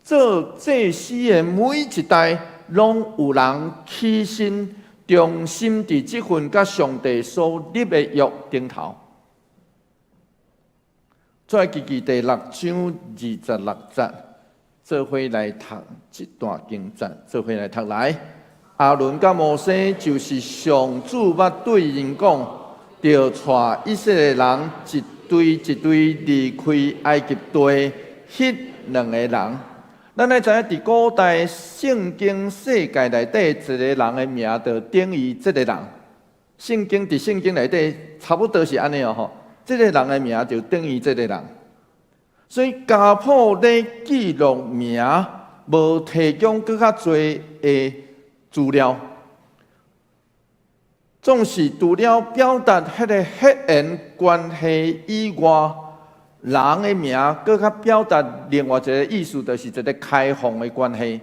做祭司的每一代，攏有人起身忠心佇這份佮上帝所立的約頂頭。出埃及記第六章二十六節，做伙來讀這段經節，做伙來讀來。亞倫佮摩西就是上主捌對𪜶講，著帶以色列人一隊一隊離開埃及地，彼兩个人。咱愛知影，佇古代聖經世界內底，一个人的名就等於這个人。聖經佇聖經內底差不多是按呢哦吼。這个人的名就等於這个人。所以家譜咧記錄名，無提供閣較濟的資料，總是除了表達彼个血緣關係以外，人的名閣較表達另外一个意思，就是一个開放的關係。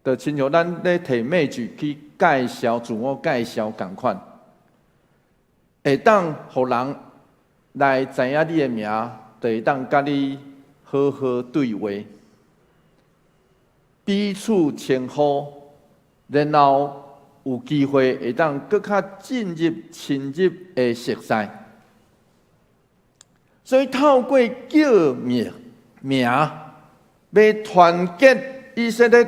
就親像咱咧提 magic 去介紹、自我介紹仝款，會當予人來知影你的名，就會當佮你好好對話，彼此稱呼，然後有機會會當閣較進入深入的熟似。所以透過叫名名，欲團結以色列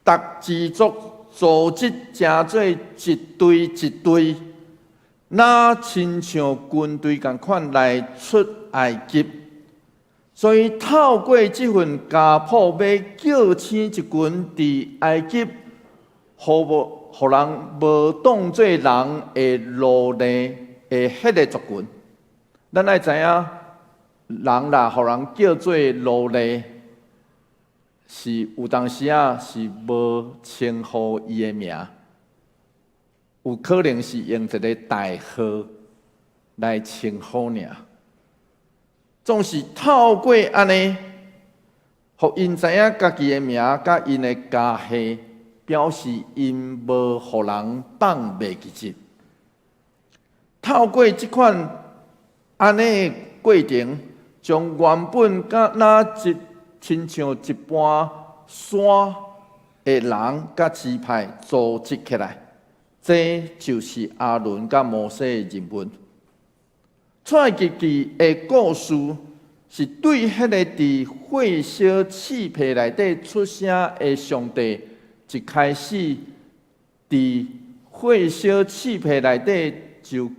逐支族組織成做一隊一隊，若親像軍隊仝款來出埃及。所以透過這份家譜，欲叫醒一群佇埃及，予無予人無當做人的奴隸的彼个族群。咱愛知影，人若予人叫做奴隸，是有當時仔是無稱呼伊的名，有可能是用一个代號來稱呼爾。總是透過按呢，予𪜶知影家己的名佮𪜶的家系，表示𪜶無予人放袂記得。透過這款按呢的過程，將原本敢若一親像一般山的人佮支派組織起來，這就是亞倫佮摩西的任務。出埃及記的故事是對彼个佇火燒翅棚內底出聲的上帝，一開始佇火燒翅棚內底就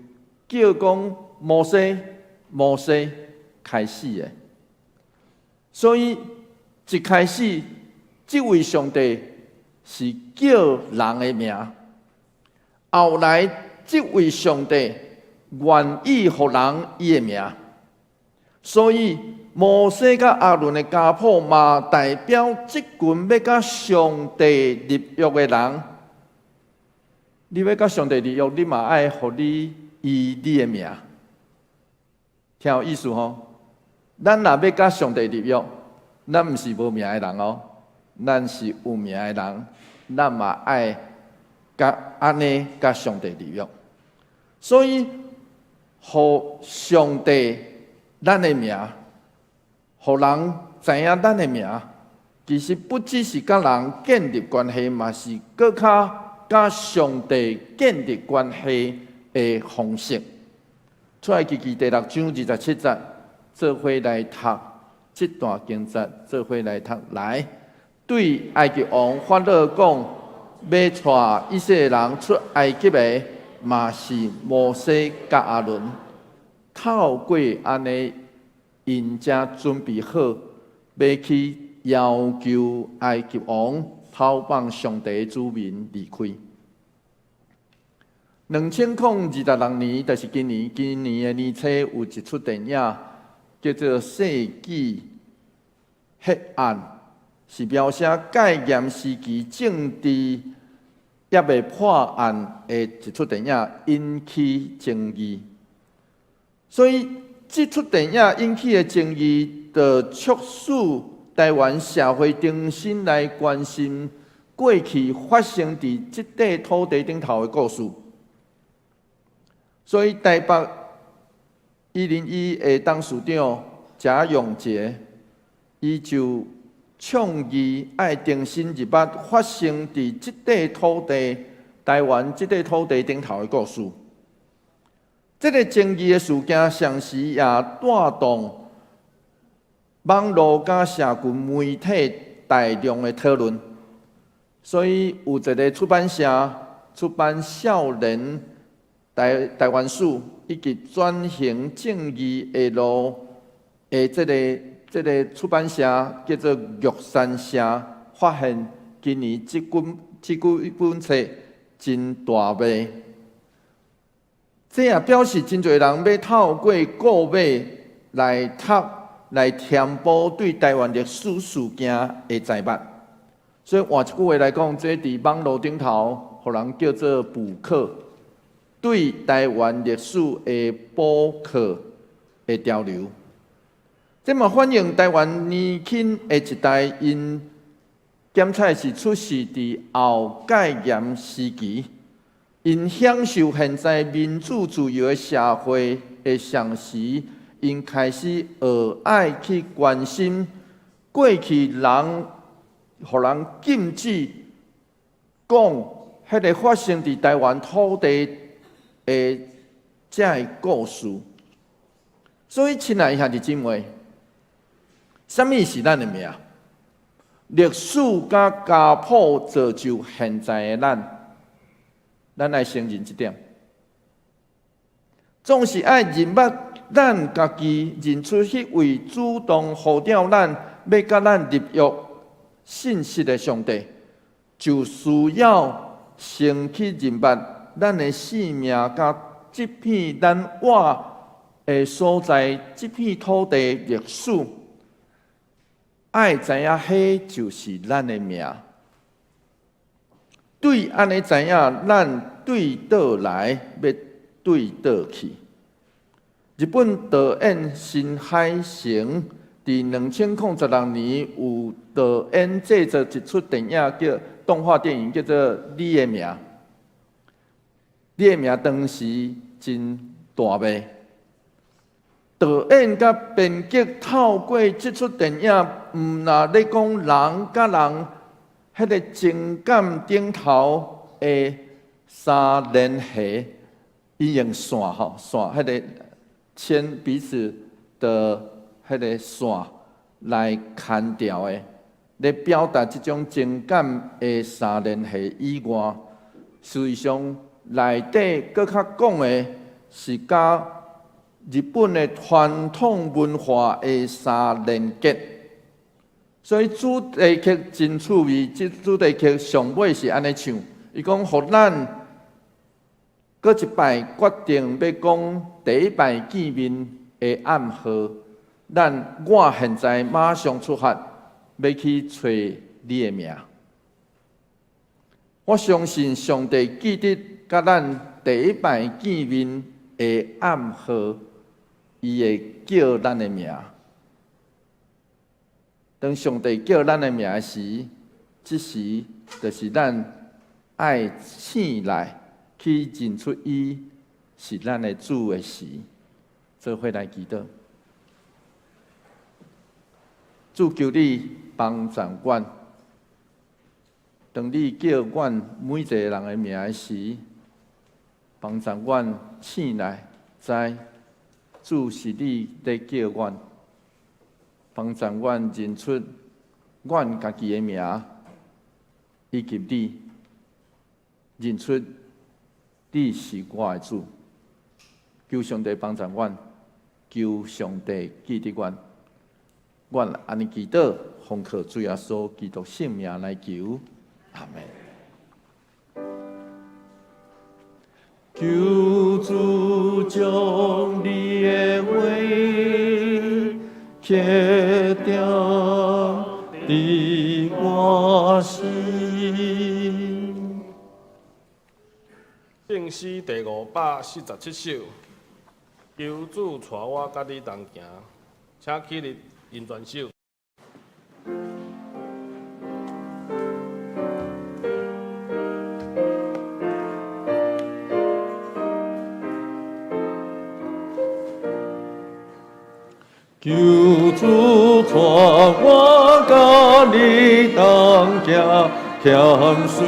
叫講摩西，摩西開始的。所以一開始，這位上帝是叫人的名，後來這位上帝願意予人伊的名，所以摩西佮亞倫的家譜嘛，代表這群欲佮上帝立約的人。你欲佮上帝立約，你嘛愛予你伊你的名，聽有意思吼？咱若欲佮上帝立約，咱毋是無名的人哦，咱是有名的人，咱嘛愛佮按呢佮上帝立約。所以，予上帝咱的名，予人知影咱的名，其實不只是佮人建立關係，嘛是閣較佮上帝建立關係的方式。出埃及記第六章二十七節，做伙來讀這段經節，做伙來讀來。對埃及王法老講，欲帶以色列人出埃及的，嘛是摩西佮亞倫。透過按呢，𪜶才準備好，欲去要求埃及王偷放上帝子民離開。2026年，就是今年，今年的年初有一齣電影叫做《世紀血案》，是描寫戒嚴時期政治猶未破案的一齣電影，引起爭議。所以，這齣電影引起的爭議，就促使台灣社會重新來關心過去發生佇這塊土地頂頭的故事。所以，台北101的董事長賈永婕，伊就倡議愛重新入捌發生佇這塊土地、台灣這塊土地頂頭的故事。這个爭議的事件，同時也帶動網路佮社群媒體大量的討論。所以有一个出版社出版少年台灣史以及轉型正義的路的這个出版社叫做玉山社，發現今年這幾本冊真大賣。這也表示真濟人欲透過購買來讀來填補對台灣歷史事件的知捌。所以換一句話來講，這佇網路頂頭，予人叫做補課，對台灣歷史的補課的潮流。這嘛反映台灣年輕的一代，𪜶檢採是出世佇後戒嚴時期，𪜶享受現在民主自由的社會的同時，𪜶開始學愛去關心過去人，予人禁止講彼个發生佇台灣土地的這个故事。所以，親愛的兄弟姊妹，啥物是咱的命？歷史佮家譜造就現在的咱，咱愛承認這點。總是愛認捌咱家己，認出彼位主動呼召咱，欲佮咱立約信實的上帝，就需要先去認捌咱的性命佮這片咱活的所在，這片土地歷史。愛知影彼就是咱的命。對按呢知影，咱對佗來，欲對佗去。日本導演新海誠佇2016年有導演製作一齣電影叫動畫電影，叫做《你的名》。你的名當時真大賣。導演佮編劇透過這齣電影，毋若咧講人佮人彼个情感頂頭的三連繫，伊用線吼線，彼个牽彼此的彼个線來牽牢的，咧表達這種情感的三連繫以外，事實上內底閣較講的是佮日本的傳統文化的三連結。所以主題曲真趣味，這主題曲上尾是按呢唱，伊講予咱閣一擺決定欲講第一擺見面的暗號，咱我現在馬上出發，欲去揣你的名。我相信上帝記得佮咱第一擺見面的暗號，伊會叫咱的名。當上帝叫咱的名時，這時就是咱愛醒來去認出伊是咱的主的時，做伙來祈禱。主求你幫助阮，當你叫阮每一个人的名時，幫助阮醒來知主是你咧叫阮，幫助阮認出阮家己的名，以及你認出你是我的主。求上帝幫助阮，求上帝記得阮。阮按呢祈禱，奉靠主耶穌基督聖名來求，阿門。求主將你的話刻定佇我心。聖詩第547首，求主帶我佮你同行，請起立，引全首。求主帶我佮你同行，謙遜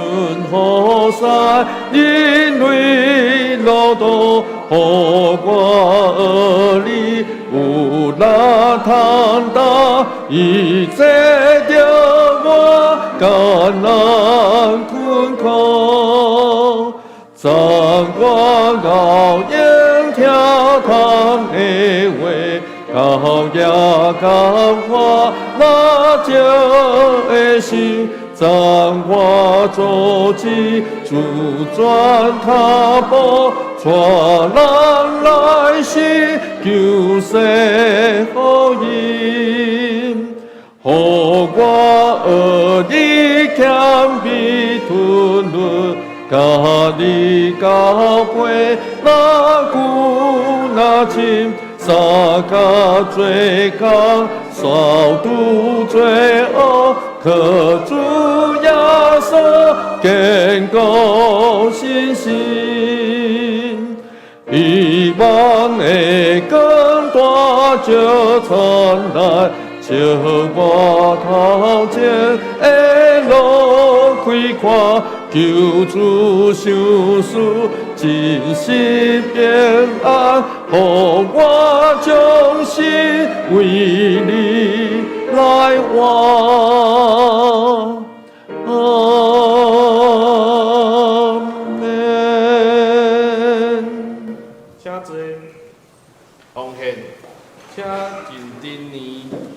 服侍人類路途，予我學你有力通擔，伊坐著我艱難困苦，昨我熬用聽通的話。到夜感化那情的心，昨我足迹自转跤步，帶人來信救世福音，予我學你謙卑吞忍，佮你交陪若久若深。相共做工，掃除罪惡，靠主耶穌堅固信心。希望的光帶照燦爛，照我頭前的路開闊，求主賞賜真實平安，予我終身為你來活。阿們。請坐。奉獻，請認真年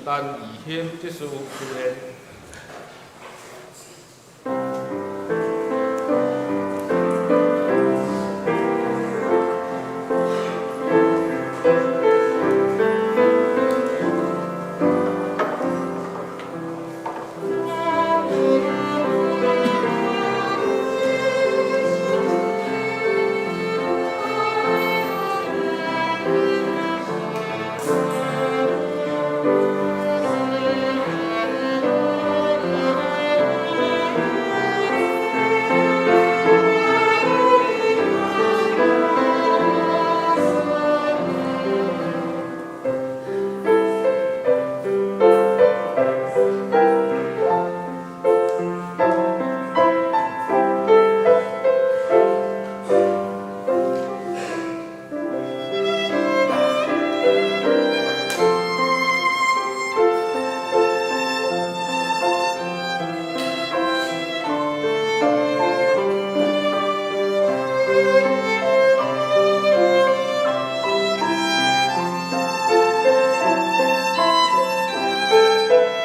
陳義興執事出現。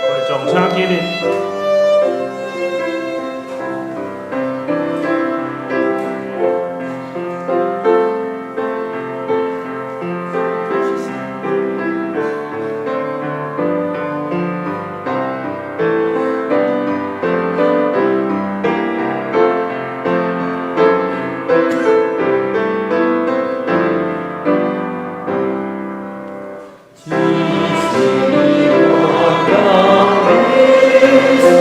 會眾請起立。只是我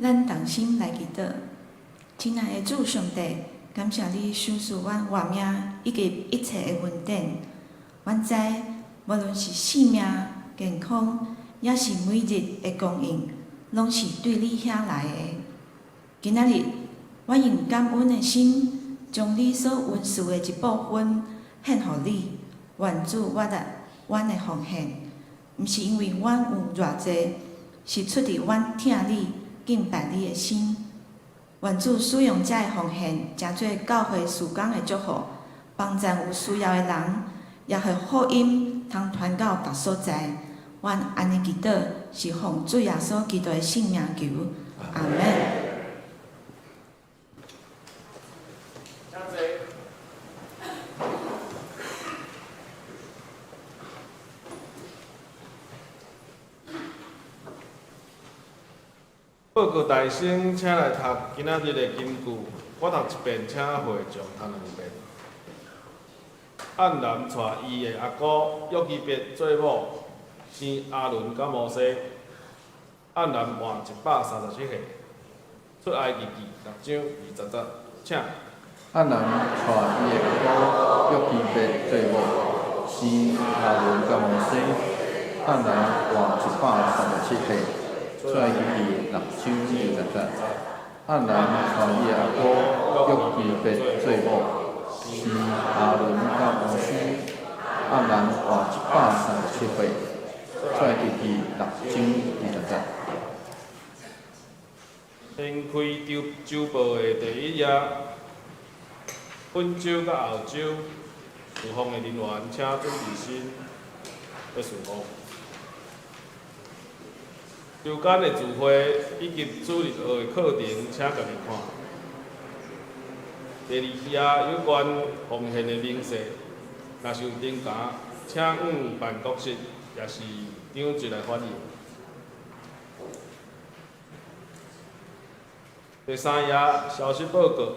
咱同心來祈禱。親愛的主上帝，感謝你賞賜阮活命以及一切的恩典。阮知，無論是性命、健康，抑是每日的供應，攏是對你遐來的。今仔日，我用感恩的心，將你所恩賜的一部分獻予你，願主悅納阮的奉獻，毋是因為阮有偌濟，是出自阮疼你、敬拜你的心。願主使用這个奉獻，成做教會事工的祝福，幫贊有需要的人，也予福音通傳到逐所在。阮按呢祈禱，是奉主耶穌基督的聖名求，阿們。報告大生，請來讀今仔日的金句。我讀一遍，請會眾讀兩遍。暗南娶伊的阿姑約基別做某，生亞倫佮摩西。暗南活137歲。出埃及記六章二十節，請。暗南娶伊的阿姑約基別做某，生亞倫佮摩西。暗南活137歲。出埃及記六章二十節，暗南娶伊的阿姑約基別做某，生亞倫佮摩西。暗南活137歲。出埃及記六章二十節。掀開週週報的第一頁，本週佮後週事奉的人員，請準備新的事奉。週間的聚會以及主日學的課程，請家己看。第二頁有關奉獻的明細，若是有增加，請往辦公室，抑是長執來反映。第三頁消息報告，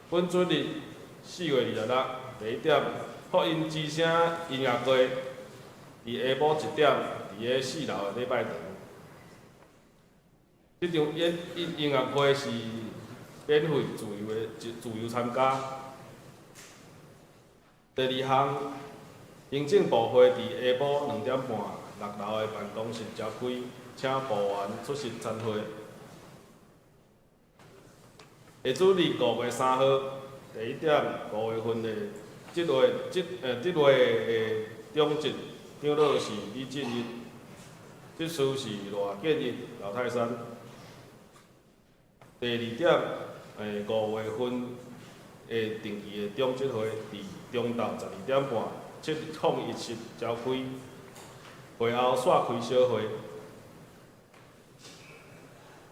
本主日4月26第一點，福音之聲音樂會，佇下晡1點，佇咧四樓的禮拜堂。這場演音音樂會是免費、自由的、自由參加。第二項，行政部會佇下晡2點半，六樓的辦公室召開，請部員出席參會。下主日5月3號，第一點，5月份的這月這這月的長執長老是李進日，執事是賴建日、劉泰山。第二點，5月份的定期的長執會，佇中晝12點半，701室召開，會後煞開小會。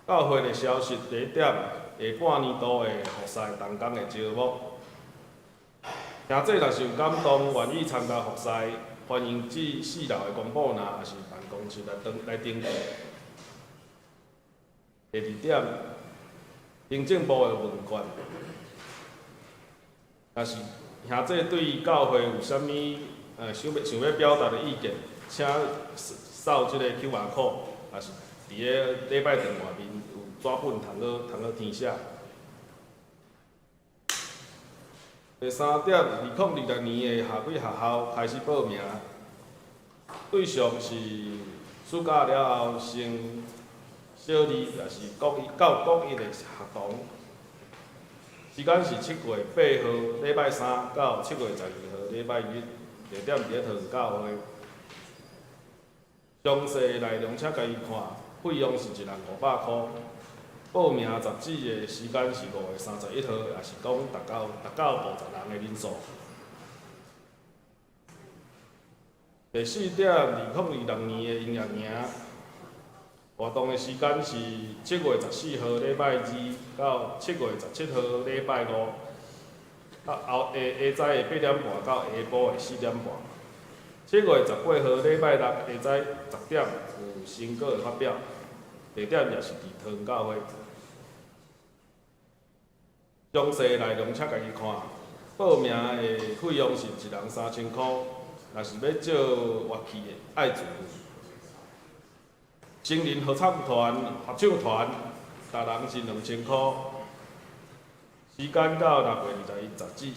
教會的消息，第一點，下半年度的服事同工的招募。兄弟若是有感動，願意參加服事，歡迎至四樓的公布欄，抑是辦公室來登來登記。第二點，行政部的問卷，若是兄弟對教會有啥物想欲表達的意見，請掃這個 QR code，抑是佇咧禮拜堂外面有紙本通好填寫。第三點，2026年的夏季學校開始報名，對象是暑假了後升小二，抑是國一到國一的學童。時間是7月8號禮拜三到7月12號禮拜日，地點佇咧桃園教會。詳細內容請家己看，費用是一人500箍。報名截止的時間是5月31號，也是講達到50人的人數。第四點，2026年的音樂營活動的時間是7月14號禮拜二到7月17號禮拜五，到後下下早的8點半到下晡的4點半。7月18號禮拜六下早10點有成果的發表，地點也是佇桃園教會。詳細內容請家己看。報名的費用是一人3000箍，若是欲借樂器的，愛自費。成人合唱團、合唱團逐人是2000箍。時間到6月21截止。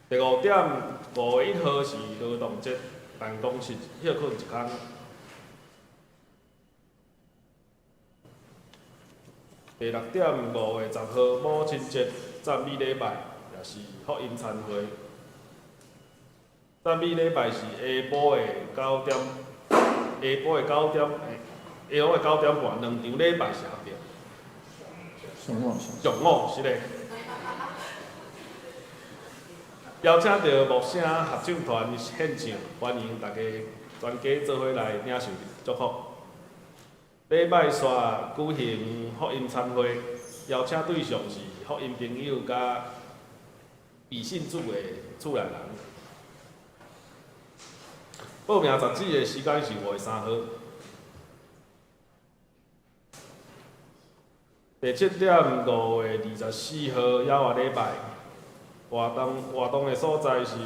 第五點，5月1號是勞動節，辦公室歇睏一工。第六點，5月10號母親節讚美禮拜，也是福音餐會。讚美禮拜是下晡的九點，下晡的九點，下晡的9點半，兩場禮拜是合併。上午。上午是嘞。邀請著牧聲合唱團獻唱，歡迎大家全家做伙來領受祝福。禮拜煞舉行福音餐會，邀請對象是福音朋友佮未信主的厝內人。報名截止的時間是5月3號。第七點，5月24號猶仔禮拜，活動的所在是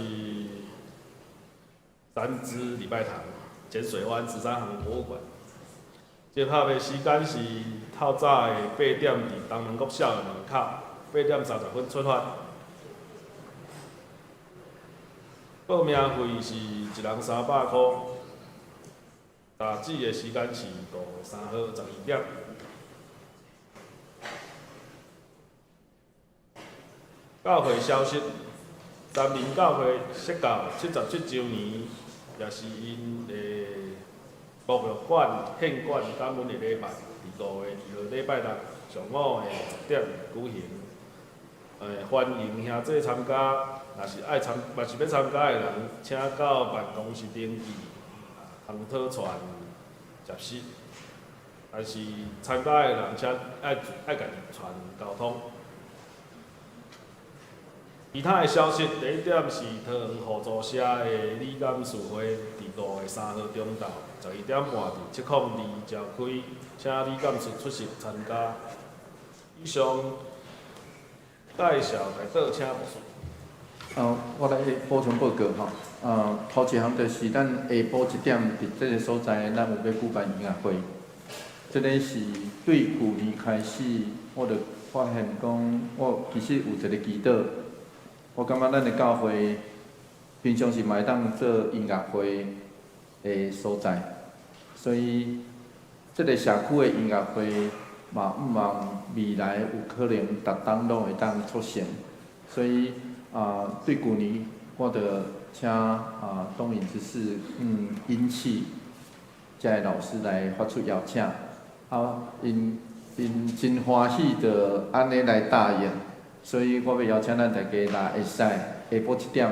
三芝禮拜堂、淺水灣13行博物館。集合的時間是透早的8點，佇東門國小的門口，8點30分出發。報名費是一人300箍。截止的時間是5月3號12點。教會消息：三民教會設教77週年，也是𪜶的博物館獻館感恩的禮拜，佇5月2號禮拜六上午的10點舉行。歡迎兄弟參加，若是愛參，若是欲參加的人，請到辦公室登記，通討傳接失。但是參加的人，請愛家己傳交通。其他的消息，第一點是桃園互助社的理監事會，佇5月3號中晝12點半佇702召開，請理監事出席參加。以上介紹代禱請牧師。我來補充報告吼。頭一項就是咱下晡1點佇這个所在，咱有欲舉辦音樂會。這个是對舊年開始，我就發現講，我其實有一个祈禱。我感覺咱的教會平常時嘛會當做音樂會的所在，所以這个社區的音樂會嘛，向望未來有可能逐冬攏會當促成。所以啊，對舊年我就請啊東引執事音器遮个老師來發出邀請，啊，𪜶真歡喜就按呢來答應。所以我欲邀請咱大家，若會使下晡7點，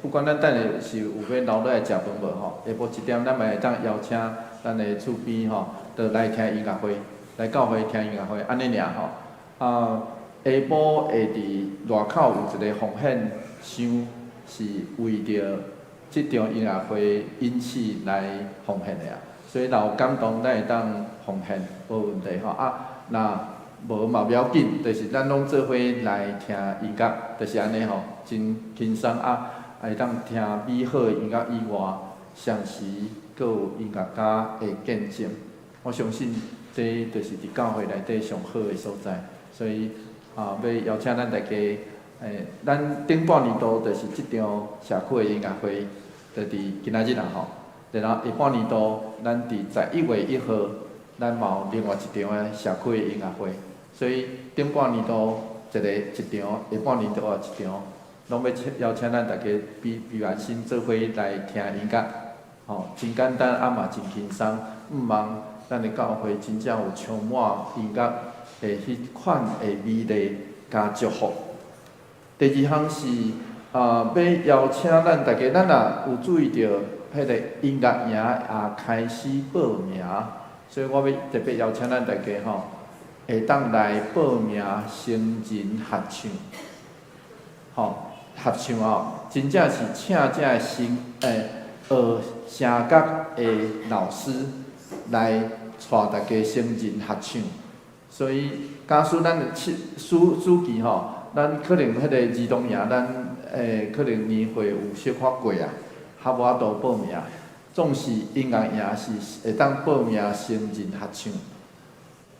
不管咱等下是有欲留落來食飯無吼，下晡7點咱嘛會當邀請咱的厝邊吼，就來聽音樂會，來教會聽音樂會，按呢爾吼。啊，下晡會佇外口有一个奉獻箱，是為著這場音樂會音器來奉獻的啊。所以若有感動，咱會當奉獻，無問題吼。啊，若無嘛無要緊，就是咱攏做伙來聽音樂，就是按呢吼，真輕鬆啊！會當聽美好的音樂以外，同時閣有音樂家的見證。我相信這就是佇教會內底上好的所在。所以啊，欲邀請咱大家，咱頂半年度就是這場社區的音樂會，就佇今仔日啦吼。然後下半年度，咱佇11月1號，咱嘛有另外一場的社區的音樂會。所以頂半年度一个一場，下半年度也一場，攏欲請邀請咱大家比比完心做伙來聽音樂，吼，真簡單啊嘛真輕鬆。向望咱的教會真正有充滿音樂的彼款的美麗佮祝福。第二項是啊，欲邀請咱大家，咱若有注意著，彼个音樂營也開始報名，所以我欲特別邀請咱大家吼，會當來報名成人合唱，吼，合唱哦，真正是請這个學聲樂的老師來帶大家成人合唱。所以，假使咱的暑暑期吼，咱可能彼个兒童營，咱可能年歲有小可過啊，較無法度報名。總是音樂營是會當報名成人合唱。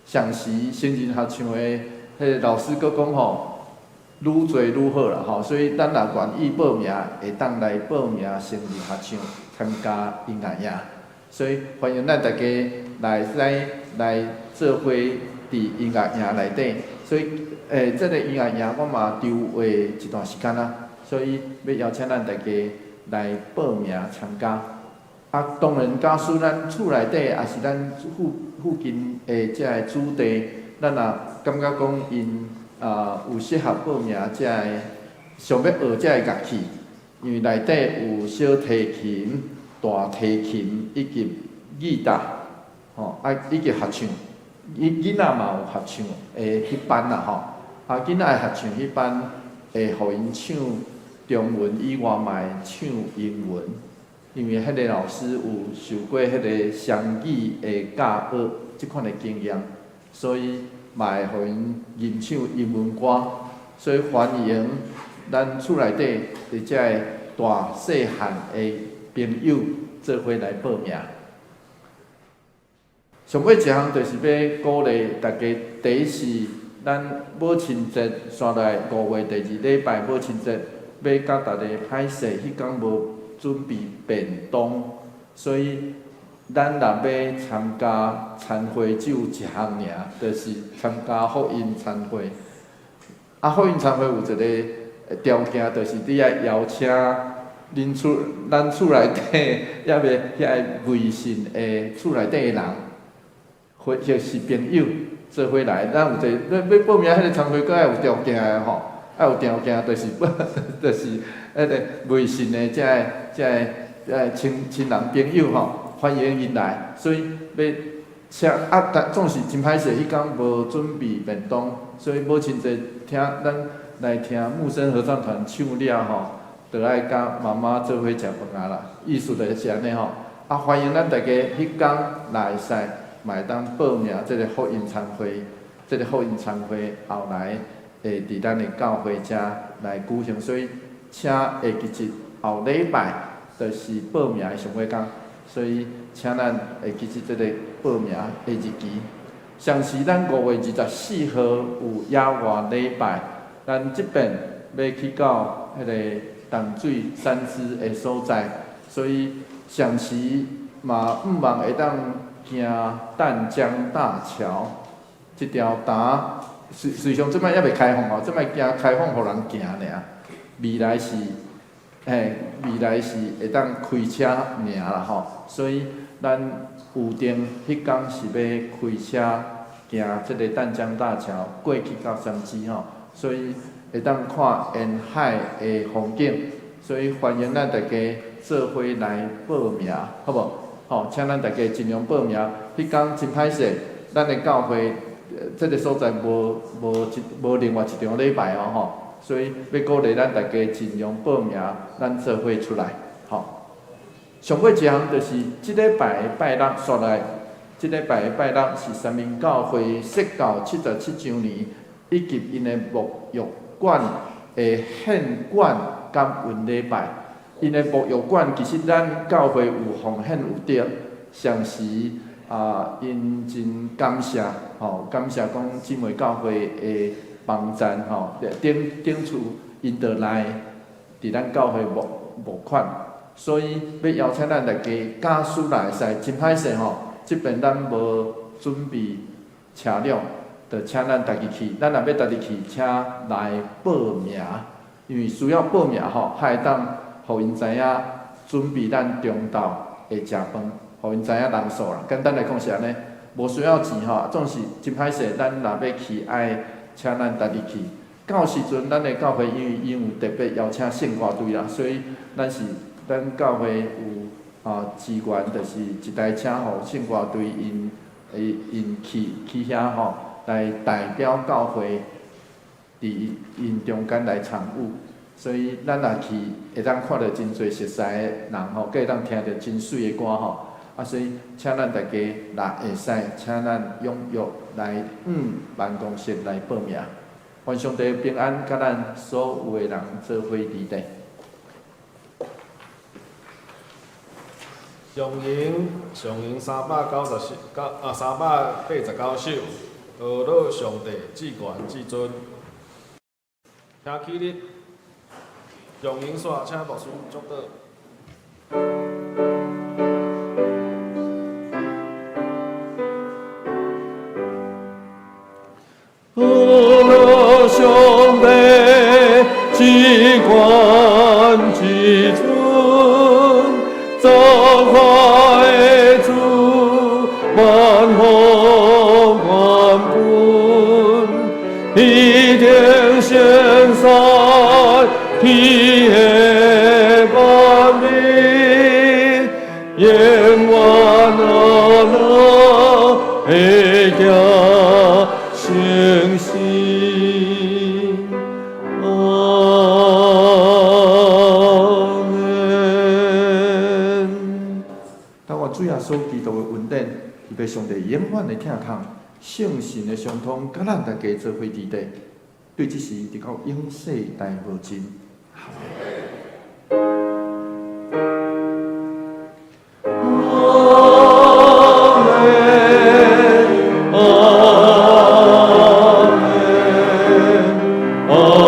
上時成人合唱的彼个老師閣講吼，愈濟愈好啦吼，所以咱若願意報名，會當來報名成人合唱參加音樂營。所以歡迎咱大家來來來做伙佇音樂營內底。所以，這个音樂營我嘛籌劃一段時間啦，所以欲邀請咱大家來報名參加。啊，當然，假使咱厝內底，抑是咱附近的這个子弟，咱若感覺講𪜶啊有適合報名這个，想欲學這个樂器，因為內底有小提琴、大提琴以及吉他，吼，啊以及合唱，囡仔嘛有合唱的彼班啦吼，啊囡仔的合唱彼班會予𪜶唱中文以外，嘛會唱英文。因為彼个老師有受過彼个雙語的教學，這款的經驗，所以嘛會予𪜶吟唱英文歌。所以歡迎咱厝內底佇遮个大細漢的朋友做伙來報名。上尾一項就是欲鼓勵大家，第一是咱母親節紲來5月第二禮拜母親節，欲共大家歹勢，彼工無準備便當，所以咱若欲參加餐會，只有一項爾，就是參加福音餐會。啊，福音餐會有一个條件，就是你愛邀請恁厝、咱厝內底抑未遐个微信的厝內底的人，或者是朋友做伙來。咱有一个欲報名彼个餐會，閣愛有條件的吼，愛有條件就是彼个微信的遮个遮个遮個親親人朋友吼，歡迎𪜶來。所以欲請啊，但總是真歹勢，彼工無準備便當，所以母親節聽咱來聽牧聲合唱團唱了吼，就愛佮媽媽做伙食飯仔啦。意思就是按呢吼。啊，歡迎咱大家彼工若會使，嘛會當報名這个福音餐會，這个福音餐會後來會佇咱的教會遮來舉行，所以請會記得後禮拜就是報名的上尾工，所以請咱會記得這个報名的日期。上時咱5月24號有野外禮拜，咱這邊欲去到彼个淡水三芝的所在，所以上時嘛向望會當行淡江大橋這條埕，雖雖常這擺猶未開放吼，這擺行開放予人行爾，未來是嘿，未來是會當開車爾啦吼，所以咱有定彼工是欲開車行這个淡江大橋過去到三芝吼，所以會當看沿海的風景，所以歡迎咱大家做伙來報名，好無？吼，請咱大家盡量報名。彼工真歹勢，咱的教會這个所在無無一無另外一場禮拜哦吼，所以欲鼓勵咱大家盡量報名，咱做伙出來，吼。上尾一項就是這禮拜的拜六，紲來，這禮拜的拜六是三民教會設教77週年，以及𪜶的沐浴館的獻館感恩禮拜。𪜶的沐浴館其實咱教會有奉獻有得，上時啊，𪜶真感謝吼，感謝講姊妹教會的幫贊吼，頂頂厝𪜶就來佇咱教會募募款，所以欲邀請咱大家假使若會使，真歹勢吼，這邊咱無準備車輛，就請咱家己去。咱若欲家己去，請來報名，因為需要報名吼，才會當予𪜶知影準備咱中晝的食飯，予𪜶知影人數啦。簡單來講是按呢，無需要錢吼，總是真歹勢。咱若欲去，愛請咱家己去。到時陣，咱的教會因為𪜶有特別邀請聖歌隊啦，所以咱是咱教會有啊資源，就是一台車予聖歌隊𪜶𪜶去去遐吼，來代表教會佇𪜶中間來參與。所以咱若去會當看著真濟熟似的人吼，閣會當聽著真媠的歌吼。啊，所以請咱大家若會使，請咱踴躍來辦公室來報名。願上帝平安，佮咱所有的人做伙佇咧。上行上行394啊389首，呵咾上帝至懸至尊。請起立，上行煞請牧師祝禱。呵咾上帝至懸至尊，造化的主，萬福萬本，一定聖山天的萬民，永遠阿樂的行誠實。阿們。當我主耶穌基督的恩典，伊被上帝永遠的疼痛，聖神的相通，佮咱大家做伙佇底，對這時直到永世代無盡。阿們，阿們，阿們。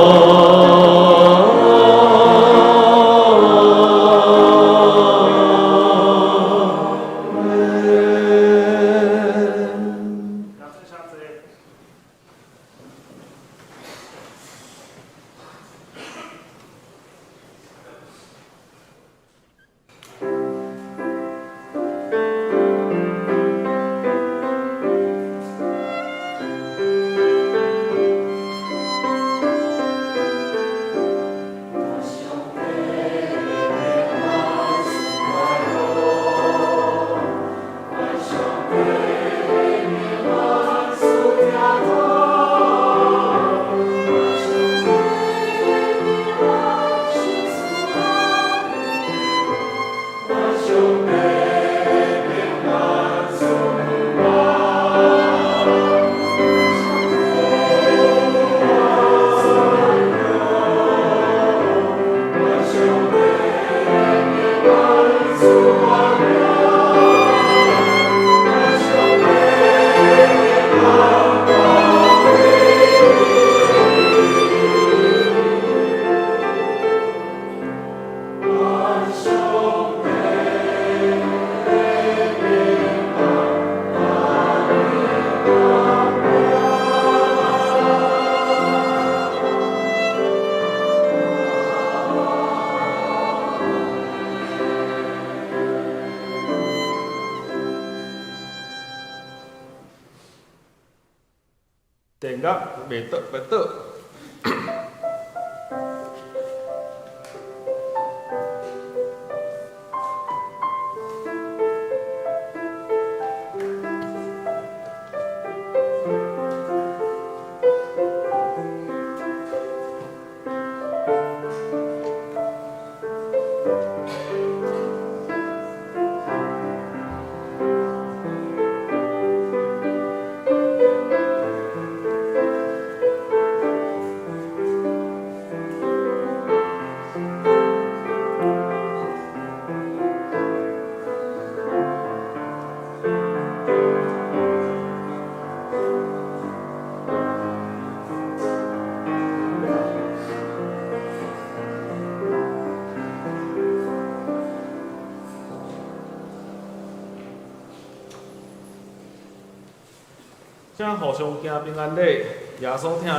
電樂袂倒，袂倒。請互相行平安禮，耶穌疼。